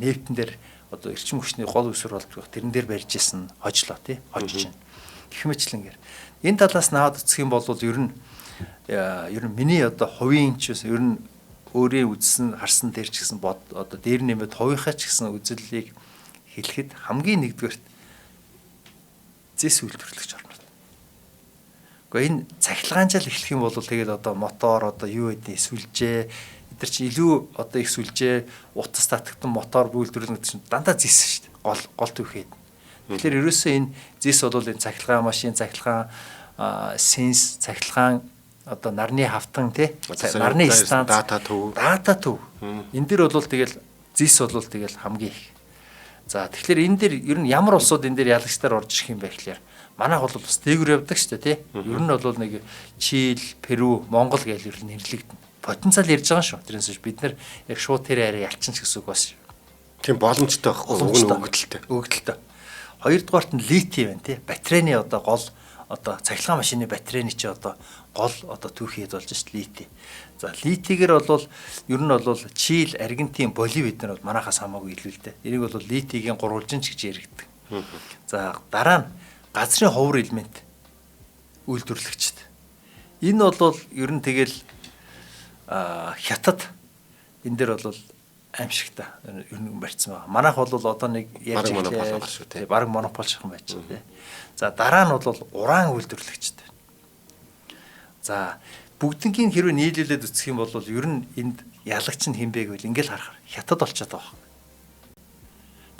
нефтэн дээр одоо эрчим хүчний гол үүсвэр болдог тэрэн дээр барьж исэн хожлоо тий. Хожиж байна. Гэх мэтлэнгээр. Энэ талаас наваад үзэх юм бол ер нь миний одоо хувийн ч ер нь өөрийн үзсэн харсан дээр ч гэсэн бод одоо дээр нэмээд хувийнхаа ч гэсэн үзлийг хэлэхэд хамгийн нэгдүгээрт зэс үйлдвэрлэгч орнууд. Гэхдээ энэ цахилгаанчаал эхлэх юм бол тэгээд одоо мотор одоо юу гэдэг сүлжээ эдгээр чи илүү одоо их сүлжээ утас татагтан мотор үйлдвэрлэнэ гэдэг чинь дандаа зэс шүү дээ. Гол түүхэд. Тэгэхээр ерөөсөө энэ зэс бол энэ цахилгаан машин, цахилгаан сенс, цахилгаан одоо нарны хавтан тий нарны станц дата төв. Энэ дэр бол тэгэл зэс бол тэгэл хамгийн их. За тэгэхээр энэ дэр ер нь ямар улсууд энэ дэр ялагчдаар орж ирэх юм бэ гэхлээр манайх бол бас дээгүр явдаг шүү дээ тий. Ер нь бол нэг Чили, Перу, Монгол гэж ер нь нэрлэгдэнэ. Потенциал ярьж байгаа шүү. Тэрнээс биш бид нар яг шууд тэр арай ялчин ч гэсэн үг бас. Тийм боломжтой байхгүй уг нь өгөгдөлтэй. Өгөгдөлтэй. Хоёрдугаарт нь литий байна тий. Батарейны одоо гол одоо цахилгаан машины батарейны чи одоо гол одоо түүхийд болж шít литий. За литийгэр бол ер нь бол Чили, Аргентин, Боливи эднэр бол манайхаас хамаагүй илүү л дээ. Энийг бол литийгийн гурвалжин ч гэж яригддаг. За дараа нь газрын ховор элемент үйлдвэрлэгчд. Энэ бол ер нь тэгэл хятад энэ дээр бол аимшигтай ер нь барьсан байгаа. Манайх бол одоо нэг ярьж байгаа шүү дээ. Бараг монопол шихэн байж байгаа тий. За дараа нь бол уран үйлдвэрлэгчтэй. За бүгднгийн хэрвээ нийлүүлээд үзэх юм бол ер нь энд ялагч нь хэн бэ гэвэл ингээл харахаар хятад болчиход байгаа.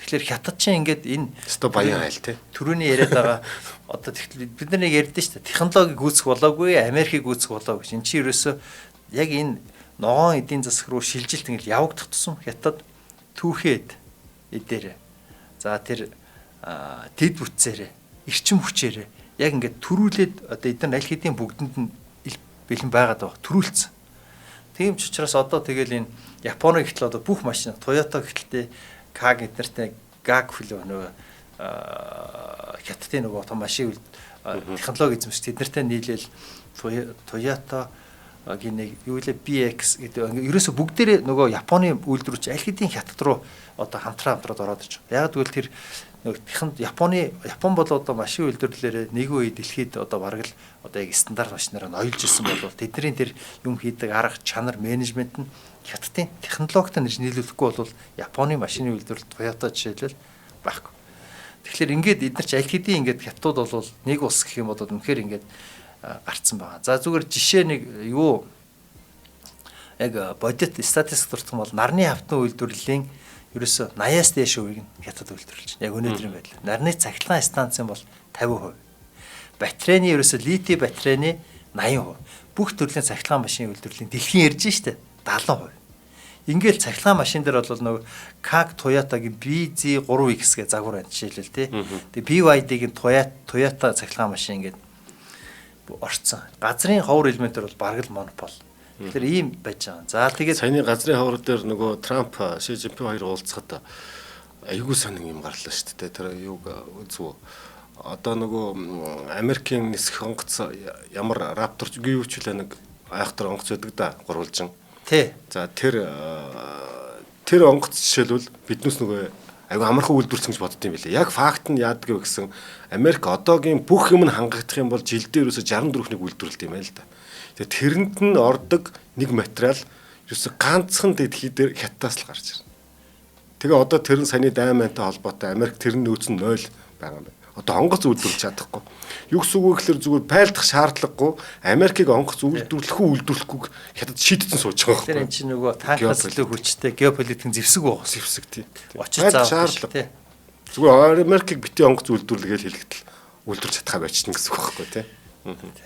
Тэгэхээр хятад чинь ингээд энэ өстой баян айл тий. Түрүүний яриад байгаа одоо тэгэхээр бид нар нэг ярьдэн шүү дээ. Технологиг гүйцэх болоогүй, Америкийг гүйцэх болоо гэж. Энд чинь ерөөсөө яг энэ ногоон эдийн засаг руу шилжилт ингээл явагдах тусам хятад түүхэд эдээр. За тэр тэд бүтцээрээ эрчим хүчээрээ яг ингээд төрүүлээд одоо эдгээр аль хэдийн бүгдэнд нь бэлэн байгаад байгаа. Төрүүлсэн. Тийм ч учраас одоо тэгэл энэ Японы гэтэл одоо бүх машин Toyota гэхэлтэй К эднэртэй GAG хөлөө нөгөө хятадын нөгөө том машин технологи эзэмших тэднэртэй нийлээл Toyota гийн нэг юу лээ BX гэдэг ерөөсө бүгдээрээ нөгөө Японы үйлдвэрч аль хэдийн хятад руу одоо хамтраад ороод ич. Яг гэвэл тэр нөгөө Японы Япон бол одоо машин үйлдвэрлэлээр нэг үе дэлхийд одоо бараг л одоо яг стандарт машинаараа ноёлж исэн бол тэдний тэр юм хийдэг арга чанар менежмент нь хятадын технологитой нэр нийлүүлэхгүй бол Японы машины үйлдвэрлэл Toyota жишээлбэл байхгүй. Тэгэхээр ингээд эдгээр ч аль хэдийн ингээд хятадууд бол нэг улс гэх юм бол үнэхээр ингээд гарцсан байгаа. За зүгээр жишээ нэг юу яг бодит статистик дуртах юм бол нарны хавтан үйлдвэрлэлийн ерөөсө 80-аас дээш хувийг нь хятад үйлдвэрлэж байна. Яг өнөөдрийн байдлаар. Нарны цахилгаан станцын бол 50%. Батарейны ерөөсө лити батарейны 80%. Бүх төрлийн цахилгаан машины үйлдвэрлэлийн дэлхийн ярьж штэ 70%. Ингээл цахилгаан машин дээр бол нөгөө CAG Toyota-гийн BZ3X гэх загвар байна жишээлбэл тий. Тэгээ BYD-гийн Toyota цахилгаан машин ингээд орцсон. Газрын ховор элементээр бол бараг л монопол. Тэгэхээр ийм байж байгаа. За тэгээд саяны газрын ховор дээр нөгөө Трамп, Ши Цзиньпин хоёр уулзахад айгүй сонин юм гарлаа шүү дээ. Тэр юуг үзв. Одоо нөгөө Америкийн нисэх онгоц ямар Раптор юу ч үлээ нэг айхтар онгоц өгдөг да гурвалжин. Тий. За тэр онгоц жишээлбэл биднээс нөгөө айгүй амархан үйлдвэрлэсэн гэж бодд юм билээ. Яг факт нь яадаг вэ гэсэн Америк одоогийн бүх юм нь хангагдах юм бол жилдээ ерөөсө 64-нийг үйлдвэрлэдэг юм байна л да. Тэгээ тэрэнд нь ордог нэг материал ерөөсө ганцхан дэлхий дээр хятадаас л гарч ирнэ. Тэгээ одоо тэр нь саяны даймантай холбоотой Америк тэр нь нөөц нь 0 байгаа юм байна. Одоо онгоц үйлдвэрлэж чадахгүй. Юу гэсэн үг вэ гэхээр зүгээр байлдах шаардлагагүй Америкийг онгоц үйлдвэрлэх үү үйлдвэрлэхгүйг хятад шийдсэн сууж байгаа байхгүй. Тэр эн чинь нөгөө танкаас илүү хүчтэй геополитикийн зэвсэг байгаа. Зэвсэг тий. Очиж заавал тий. Зүгээр Америкийг бити онгоц үйлдвэрлэгээл хэлэхдээ үйлдвэрлэж чадхаа байчихна гэсэн үг байхгүй тий.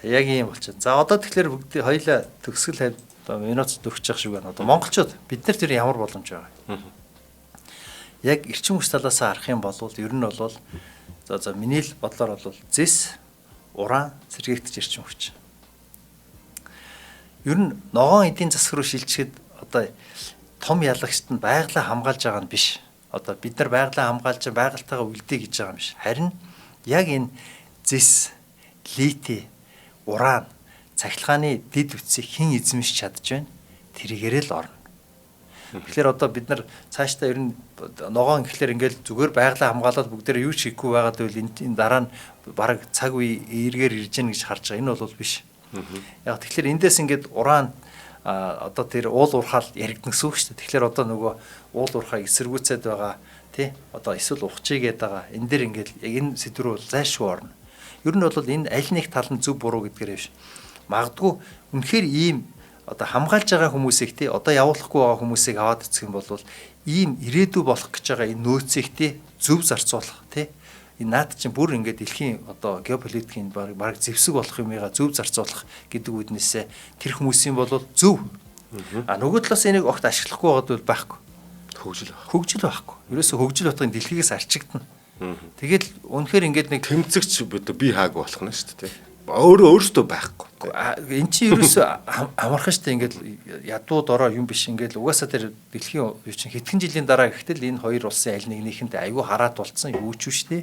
Яг ийм болчихно. За одоо тэгэхээр бүгд хоёлаа төгсгөл минут дөрвчих шиг байна. Одоо монголчууд бид нар тэр ямар боломж байгаа. Яг эрчим хүч талаас харах юм бол ер нь бол за миний л бодлоор бол зэс, уран, сэргээгдэж эрчим хүч. Ер нь ногоон эдийн засаг руу шилжихэд одоо том ялагчт нь байгалаа хамгаалж байгаа нь биш. Одоо бид нар байгалаа хамгаалж байгальтайгаа үлдээ гэж байгаа юм биш. Харин яг энэ зэс, лити, уран, цахилгааны дэд үтсийг хэн эзэмшиж чадж байна? Тэрийгээрээ л орно. Тэгэхээр одоо бид нар цаашдаа ер нь ногоон гэхлээр ингээл зүгээр байгалаа хамгаалаад бүгдээрээ юу ч хийхгүй байгаад байвал энэ дараа нь бараг цаг үе эргээр ирж гэнэ гэж харж байгаа. Энэ бол биш. Яг тэгэхээр эндээс ингээд уран одоо тэр уул уурхаал яригдана гэсэн үг шүү дээ. Тэгэхээр одоо нөгөө уул уурхайг эсэргүүцээд байгаа тий одоо эсвэл ухчий гээд байгаа. Энэ дэр ингээд яг энэ сэдв рүү зайлшгүй орно. Ер нь бол энэ аль нэг тал нь зөв буруу гэдгээр биш. Магадгүй үнэхээр ийм одоо хамгаалж байгаа хүмүүсийг тий одоо явуулахгүй байгаа хүмүүсийг аваад үзэх юм бол ийм ирээдүй болох гэж байгаа энэ нөөцийг тий зөв зарцуулах тий энэ наад чинь бүр ингээд дэлхийн одоо геополитикийн бараг зэвсэг болох юмыгаа зөв зарцуулах гэдэг үднээсээ тэр хүмүүсийн бол зөв. А нөгөө талаас энийг огт ашиглахгүй байгаад бол байхгүй. Хөгжил байхгүй. Ерөөсө хөгжил батгын дэлхийгээс арчигдана. Тэгэл үнэхээр ингээд нэг тэмцэгч би хаагүй болох нь шүү дээ. Өөрөө өөртөө байхгүй. Эн чинь ерөөсөө амархан шүү дээ ингээд ядуу дороо юм биш ингээд угаасаа тэр дэлхийн юу чинь хэдхэн жилийн дараа гэхтэл энэ хоёр улсын аль нэгнийхэнд айгүй хараат болцсон юу ч биш дээ.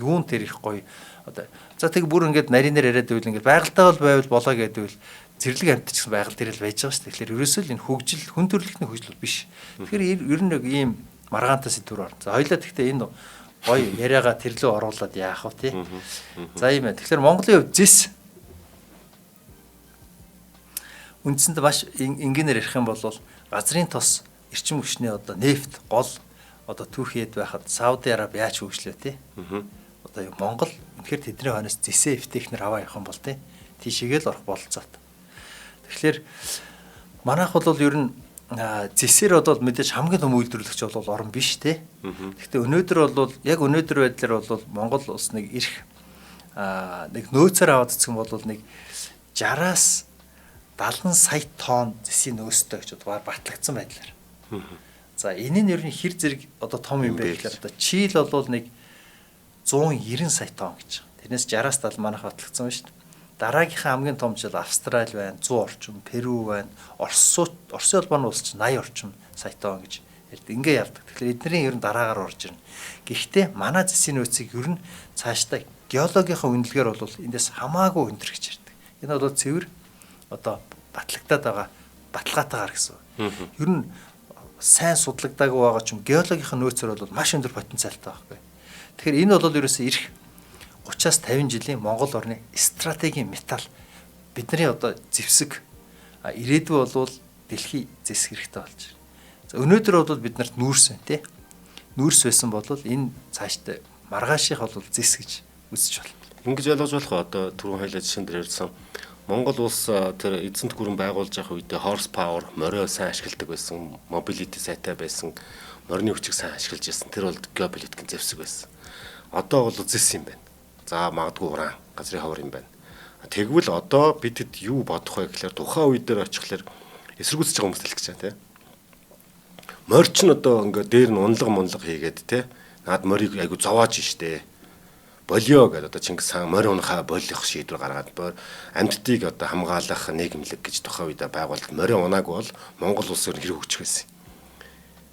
Юун тэр их гоё одоо за тэг бүр ингээд нарийнаар яриад байвал ингээд байгальтай бол байвал болоо гэдэг үл зэрлэг амьт ч гэсэн байгаль дээр л байж байгаа шүү дээ. Тэгэхээр ерөөсөө л энэ хөгжил хүн төрөлхтний хөгжил биш. Тэгэхээр ер нь нэг ийм маргаантай сэдвэр орно. За хоёлаа тэгтээ энэ гоё яриагаа тэрлөө оруулаад яах вэ тий. За ийм ээ. Тэгэхээр Монголын хувьд зэс Үндсэнд маш энгийнээр ярих юм бол газрын тос, эрчим хүчний одоо нефт гол одоо түүхийд байхад Сауди Араби яаж хөгжлөө тий? Одоо Монгол үнэхээр тэдний хойноос зэсээ эвтэйхнэр аваа явах юм бол тий тийшээгээ л орох бололцоотой. Тэгэхээр манайх бол ер нь зэсээр бол мэдээж хамгийн том үйлдвэрлэгч бол орн биш тий. Гэхдээ өнөөдөр бол яг өнөөдөр байдлаар бол Монгол улс нэг эрх нэг нөөцөөр аваад үзэх юм бол нэг 60-аас 70 сая тонн зэсийн нөөцтэй гэж одоо батлагдсан байдлаар. За энэ нь ер нь хэр зэрэг одоо том юм бэ гэхээр одоо Чили бол нэг 190 сая тонн гэж. Тэрнээс 60-аас 70 манайх батлагдсан байна шүү дээ. Дараагийнхаа хамгийн том жил Австрали байна, 100 орчим, Перу байна, Орос Оросын холбооны улс чинь 80 орчим сая тонн гэж ярьдаг. Ингээ явдаг. Тэгэхээр эднэрийн ер нь дараагаар орж ирнэ. Гэхдээ манай зэсийн нөөцийг ер нь цаашдаа геологийнхаа үнэлгээр бол эндээс хамаагүй өндөр гэж ярьдаг. Энэ бол цэвэр одоо батлагдаад байгаа баталгаатайгаар гэсэн. Ер нь сайн судлагдаагүй байгаа ч юм геологийнхаа нөөцөөр бол маш өндөр потенциалтай байхгүй. Тэгэхээр энэ бол ерөөсөө ирэх 30-аас 50 жилийн Монгол орны стратегийн металл бидний одоо зэвсэг ирээдүй бол дэлхий зэс хэрэгтэй болж байна. За өнөөдөр бол бид нарт нүүрс байна тий. Нүүрс байсан бол энэ цаашдаа маргааших бол зэс гэж үзэж байна. Ингэж ойлгож болох уу? Одоо түрүүн хоёлаа жишээн дээр ярьсан Монгол улс тэр эзэнт гүрэн байгуулж явах үедээ horse power морио сайн ашигладаг байсан, mobility сайтай байсан, морины хүчийг сайн ашиглаж байсан. Тэр бол геополитикийн зэвсэг байсан. Одоо бол зэс юм байна. За магадгүй уран, газрын ховор юм байна. Тэгвэл одоо бидэд юу бодох вэ гэхээр тухайн үе дээр очихлоор эсэргүүцэж байгаа хүмүүс хэлэх гэж байна тий. Морь ч н одоо ингээ дээр нь унлага мунлага хийгээд тий. Наад морийг айгу зовоож штэ. Болио гэдэг одоо Чингис хаан морь унахаа болох шийдвэр гаргаад амьтдыг одоо хамгаалах нийгэмлэг гэж тухайн үедээ байгуулалт морь унаагүй бол Монгол улс өөр хэрэг хөгжих байсан.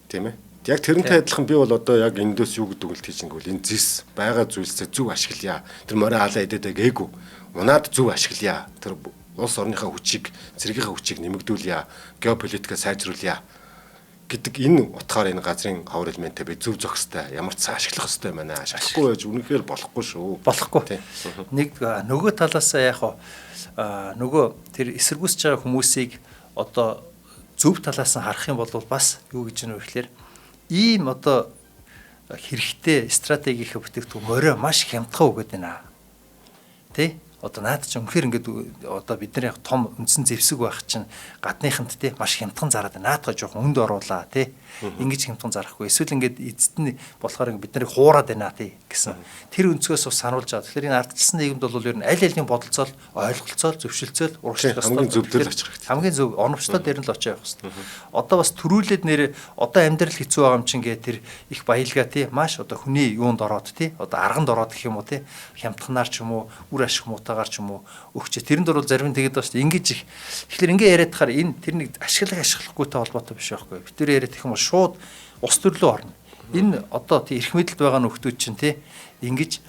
Тийм ээ. Яг тэрнтэй адилхан би бол одоо яг эндээс юу гэдэг үйл хийж ингэвэл энэ зэс байгаа зүйлсээ зөв ашиглая. Тэр морио халаа идээд гээгүй. Унаад зөв ашиглая. Тэр улс орныхаа хүчийг, цэргийнхаа хүчийг нэмэгдүүлье. Геополитикаа сайжруулъя гэдэг энэ утгаар энэ газрын ховор элементээ би зөв зохистой ямар ч сан ашиглах хэрэгтэй байна. Ашиглахгүй байж үнэхээр болохгүй шүү. Болохгүй. Нэг нөгөө талаасаа яг нөгөө тэр эсэргүүцэж байгаа хүмүүсийг одоо зөв талаас нь харах юм бол бас юу гэж нэ гэхээр ийм одоо хэрэгтэй стратегийн бүтээгдэхүүн морио маш хямдхан өгöd байна. Тэ? Одоо наад чи үнэхээр ингээд одоо бидний яг том үндсэн зэвсэг байх чинь гадныханд те маш хямдхан зараад наадгаа жоохон өнд оруулаа те ингэж хямдхан зарахгүй эсвэл ингээд эцэст нь болохоор ингээд бид нарыг хуураад байна те гэсэн тэр өнцгөөс бас сануулж байгаа. Тэгэхээр энэ ардчилсан нийгэмд бол ер нь аль алийн бодолцоол ойлголцоол зөвшөлдсөөл урагшлах ёстой. Хамгийн зөв дээр л очих хэрэгтэй. Хамгийн зөв оновчтой дээр нь л очиж явах хэрэгтэй. Одоо бас төрүүлээд нэр одоо амьдрал хэцүү байгаа юм чинь гээ тэр их баялгаа те маш одоо хүний юунд ороод те одоо арганд ороод гэх юм уу те хямдханаар ч юм уу үр ашиг муутаагаар ч юм уу өгч. Тэрэнд бол зарим нь тэгээд байгаа шүү дээ. Ингэж их. Тэгэхээр ингээ яриад тахаар энэ тэр нэг ашиглах ашиглахгүйтэй холбоотой биш байхгүй. Бид тэр яриад их юм бол шууд ус төрлөө орно. Энэ одоо тий эрх мэдэлд байгаа нөхдүүд чинь тий ингэж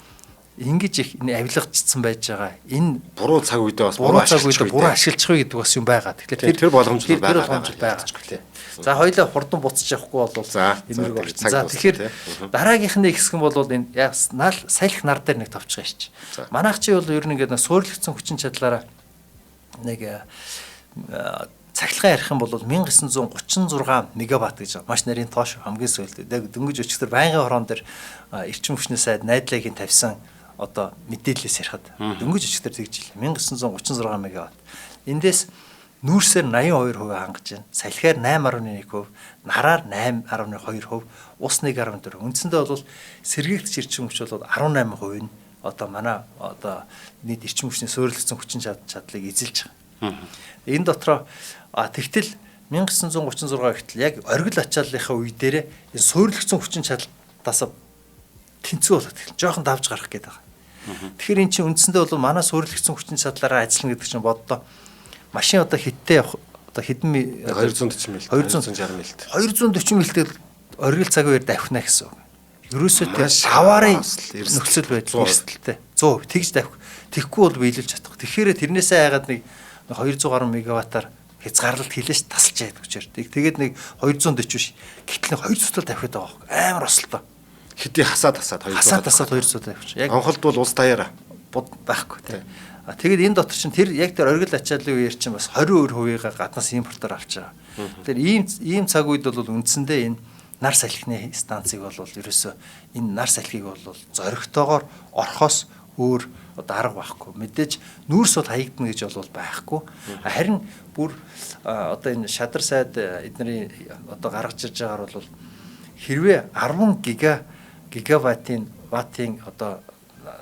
ингэж их энэ авилгачдсан байж байгаа. Энэ буруу цаг үедээ бас буруу цаг үедээ буруу ашиглах вэ гэдэг бас юм байгаа. Тэгэхээр тэр боломж байгаа. За хоёлаа хурдан буцаж явахгүй бол энэ рүү орчих. За тэгэхээр дараагийнх нь хэсэг нь бол энэ салхи нар дээр нэг товчхон шиж. Манайх чи бол ер нь ингээд суйрлагдсан хүчин чадлаараа нэг цахилгаан ярих юм бол 1936 мегаватт гэж маш нарийн тоош хамгийн сүүлд дөнгөж өчигдөр байнгын хорон дээр эрчим хүчний сайд найдлагын тавьсан одоо мэдээлэлээс ярихад дөнгөж өчигдөр тэгж ил 1936 мегаватт. Эндээс нүүрсээр 82% хангаж байна. Салхиар 8.1%, нараар 8.2%, ус 1.4. Үндсэндээ бол сэргийлэгч эрчим хүч бол 18% нь одоо манай одоо нийт эрчим хүчний суйрлагдсан хүчин чадлыг эзэлж байгаа. Энэ дотроо тэгтэл 1936 гэтэл яг оргил ачааллынхаа үе дээрээ энэ суйрлагдсан хүчин чадлаас тэнцүү болоод эхэлнэ. Жохон давж гарах гээд байгаа. Тэгэхээр эн чинь үндсэндээ бол манай суйрлагдсан хүчин чадлаараа ажиллана гэдэг чинь боддоо машин одоо хиттэй явах одоо хэдэн 240 мил 260 милт 240 милтэй оргил цаг үеэр давхина гэсэн үг. Ерөөсөө тэр аваарын нөхцөл байдал эрсдэлтэй 100% тэгж давх. Тэгэхгүй бол биелүүлж чадахгүй. Тэгэхээр тэрнээсээ айгаад нэг 200 гаруй мегаваттаар хязгаарлалт хийлээш тасалж яадаг хүчээр. Тэгээд нэг 240 биш. Гэтэл нэг 200 тал давхиад байгаа байхгүй. Амар осолтой. Хэдий хасаад хасаад 200 хасаад хасаад 200 давхиж. Яг Монголд бол улс даяараа байхгүй тий. А тэгээд энэ дотор чинь тэр яг тэр оргил ачааллын үеэр чинь бас 22%-ийг гаднаас импортоор авч байгаа. Тэгэхээр ийм цаг үед бол үндсэндээ энэ нар салхины станцыг бол ерөөсөө энэ нар салхийг бол зоригтойгоор орхоос өөр одоо арга байхгүй. Мэдээж нүүрс бол хаягдана гэж бол байхгүй. Харин бүр одоо энэ шадар сайд эдний одоо гаргаж ирж байгаагаар бол хэрвээ 10 гигаваттын ваттын одоо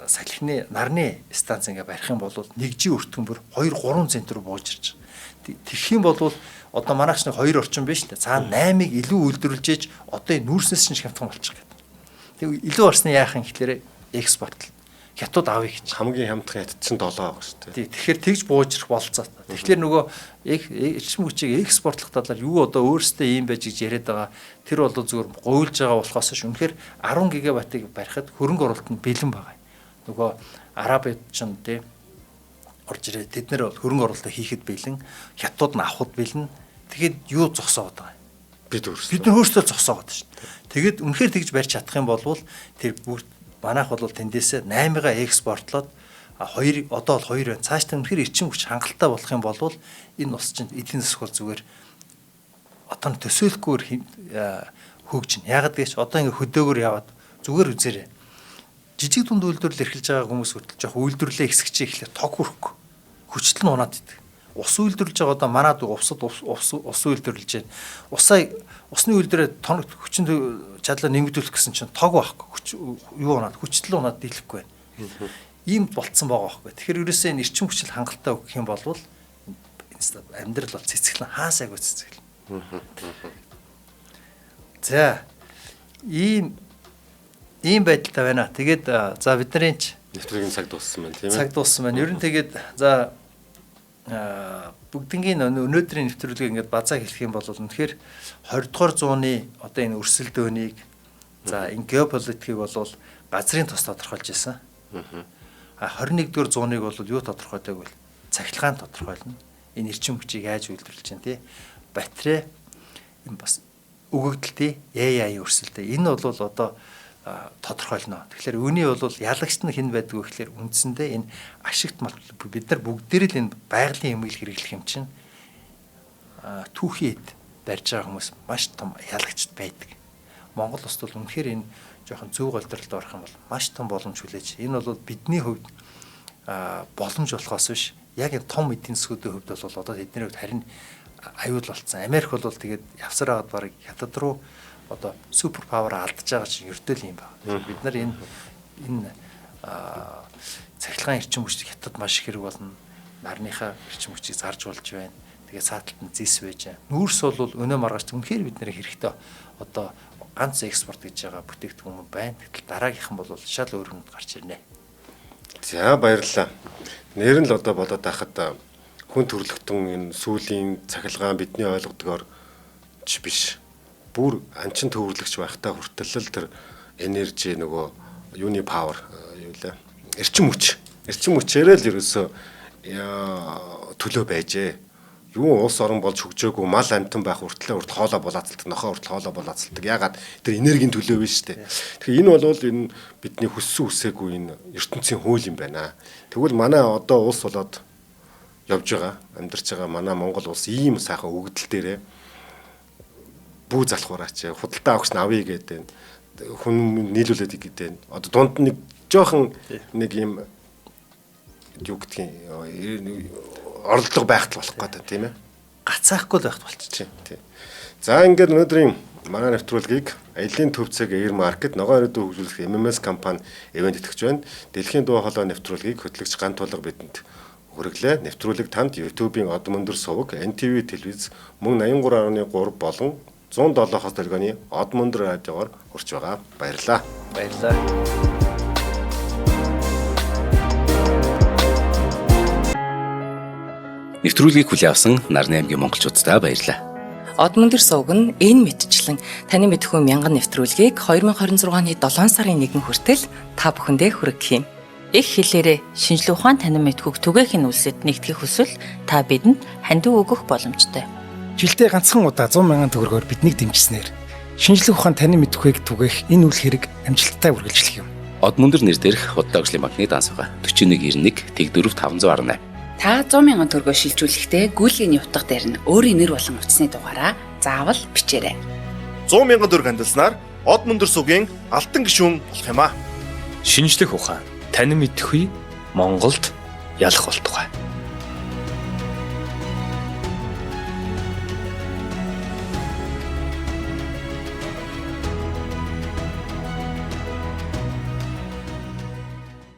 салхины нарны станц ингээ барих юм бол 1G өртгөн бүр 2 3 цент рүү бууж ирж байгаа. Тэгэх юм бол одоо манайх нэг 2 орчим биш үү? Цаана 8-ыг илүү үйлдвэрлэж ээж одоо энэ нүүрснээс чинь хямдхан болчих гэдэг. Тэг илүү орсны яах юм гэхлээр экспорт хятад авъя гэж. Хамгийн хямдхан хятад чинь 7 байгаа шүү дээ. Тэгэхээр тэгж бууж ирэх болцоотой. Тэгэхээр нөгөө эрчим хүчийг экспортлох талаар юу одоо өөрөөсөө ийм байж гэж яриад байгаа тэр бол зүгээр гуйлж байгаа болохоос ш үнэхээр 10 гигаваттыг барихад хөрөнгө оруулалт нь бэлэн байгаа. Нөгөө Арабид ч тий орж ирээ тэд нэр бол хөрөнгө оруулалтаа хийхэд бэлэн, хятадууд нь авахд бэлэн. Тэгэхэд юу зогсоогод байгаа юм? Бид нар өөрсдөө зогсоогод шүү дээ. Тэгээд үнэхээр тэгж барьж чадах юм бол тэр бүгд манайх бол тэндээсээ 8-га экспортлоод 2 одоо бол 2 байна. Цааш та үнэхээр эрчим хүч хангалттай болох юм бол энэ улс чинь эдийн засаг бол зүгээр одоо нь төсөөлөхгүйгээр хөгжинэ. Яагаад гэвч одоо ингээ хөдөөгөр яваад зүгээр үзээрэй. Жижиг дунд үйлдвэрлэл эрхэлж байгаа хүмүүс хүртэл жоох үйлдвэрлэлээ хэсэгчээ эхлэх тог хүрхгүй. Хүчтэл нь унаад идэг. Ус үйлдвэрлэж байгаа одоо манад усад ус үйлдвэрлэж байна. Усаа усны үйлдвэрээ тон хүчин чадлаа нэмэгдүүлэх гэсэн чинь тог байхгүй. Хүч юу унаад хүчтэл унаад дийлэхгүй байна. Ийм болцсон байгаа байхгүй. Тэгэхээр ерөөсөө энэ эрчим хүчил хангалттай өгөх юм бол амьдрал бол цэцгэлэн хаа сайгүй цэцгэлэн. За ийм байдалтай байна. Тэгээд за бидний ч нэвтрүүлгийн цаг дууссан байна тийм ээ. Цаг дууссан байна. Ер нь тэгээд за бүгднгийн өнөөдрийн нэвтрүүлгийг ингээд базаа хэлэх юм бол үнэхээр 20 дугаар зууны одоо энэ өрсөлдөөнийг за энэ геополитикийг бол газрын тус тодорхойлж ирсэн. А 21 дугаар зууныг бол юу тодорхойлдог вэ? Цахилгаан тодорхойлно. Энэ эрчим хүчийг яаж үйлдвэрлэж чинь тий? Батарей энэ бас өгөгдөлтийн AI өрсөлдөө. Энэ бол одоо тодорхойлно. Тэгэхээр үүний бол ялагчт нь хэн байдаг вэ гэхээр үндсэндээ энэ ашигт бид нар бүгдээр л энэ байгалийн юмыг хэрэглэх юм чинь түүхий эд барьж байгаа хүмүүс маш том ялагчт байдаг. Монгол улс бол үнэхээр энэ жоохон зөв голдролд орох юм бол маш том боломж хүлээж. Энэ бол бидний хувьд боломж болохоос биш яг энэ том эдийн засгуудын хувьд бол одоо тэдний хувьд харин аюул болцсон. Америк бол тэгээд явсар агаад бараг хятад руу одоо супер павер алдаж байгаа чинь ердөөл юм байна. Бид нар энэ цахилгаан эрчим хүч хятад маш их хэрэг болно. Нарныхаа эрчим хүчийг зарж болж байна. Тэгээд цааталт нь зэс байж байна. Нүүрс бол өнөө маргааш үнэхээр бид нэр хэрэгтэй одоо ганц экспорт гэж байгаа бүтээгдэхүүн байна. Гэтэл дараагийнхан бол шал өөр хүнд гарч ирнэ. За баярлалаа. Нэр нь л одоо болоод байхад хүн төрөлхтөн энэ сүүлийн цахилгаан бидний ойлгодгоор ч биш. Бүр анчин төвөрлөгч байхдаа хүртэл л тэр энержи нөгөө юуны павер юу лээ эрчим хүч. Эрчим хүчээрээ л ерөөсөө төлөө байжээ. Юу улс орон болж хөгжөөгүй мал амтан байх хүртлээр урт хоолой булаацалдаг, нохоо хүртэл хоолой булаацалдаг. Ягаад тэр энергийн төлөө биш үү? Тэгэхээр энэ бол энэ бидний хүссэн үсээгүй энэ ертөнцийн хууль юм байна. Тэгвэл манай одоо улс болоод явж байгаа, амьдарч байгаа манай Монгол улс ийм сайхан өгөгдөл дээрээ бүү залхуураач, худалдаа авахч нь авъя гэдэг хүн нийлүүлээд гэдэг. Одоо дунд нэг жоохон нэг юм юу гэдгийг оролдлого байхад болох гэдэг тийм ээ. Гацаахгүй л байхад болчих. Тийм. За ингээд өнөөдрийн манай нэвтрүүлгийг аялын төв цэг Air Market ногоон өрөөдөө хөгжүүлэх MMS компани ивент итгэж байна. Дэлхийн дуу хоолой нэвтрүүлгийг хөтлөгч Ган тулга бидэнд хүргэлээ. Нэвтрүүлэг танд YouTube-ийн Одом өндөр суваг, NTV телевиз мөн 83.3 болон 107-оос долгионы Одом өндөр радиогоор хүрч байгаа. Баярлалаа. Баярлалаа. Нэвтрүүлгийг хүлээн авсан Нарны аймгийн монголчууддаа баярлалаа. Одмон дээр сувг нь энэ мэтчлэн таны мэдхүү мянган нэвтрүүлгийг 2026 оны 7 сарын 1 хүртэл та бүхэндээ хүргэх юм. Их хэлээрээ шинжлэх ухаан танин мэдхүйг түгээхийн үлсэд нэгтгэх хүсвэл та бидэнд хандив өгөх боломжтой. Жилдээ ганцхан удаа 100 мянган төгрөгөөр биднийг дэмжсэнээр шинжлэх ухаан танин мэдхүйг түгээх энэ үйл хэрэг амжилттай үргэлжлэх юм. Одмөндөр нэр дээрх Худлаа хөгжлийн банкны данс байгаа. 4191 Тэгдөрөв 518. Та 100 мянган төгрөгөөр шилжүүлэхдээ гүйлгээний утга дээр нь өөрийн нэр болон утасны дугаараа заавал бичээрэй. 100 мянган төгрөг хандилснаар Од мөндөр сугийн алтан гишүүн болох юм аа. Шинжлэх ухаан танин мэдэхгүй Монголд ялах болтугай.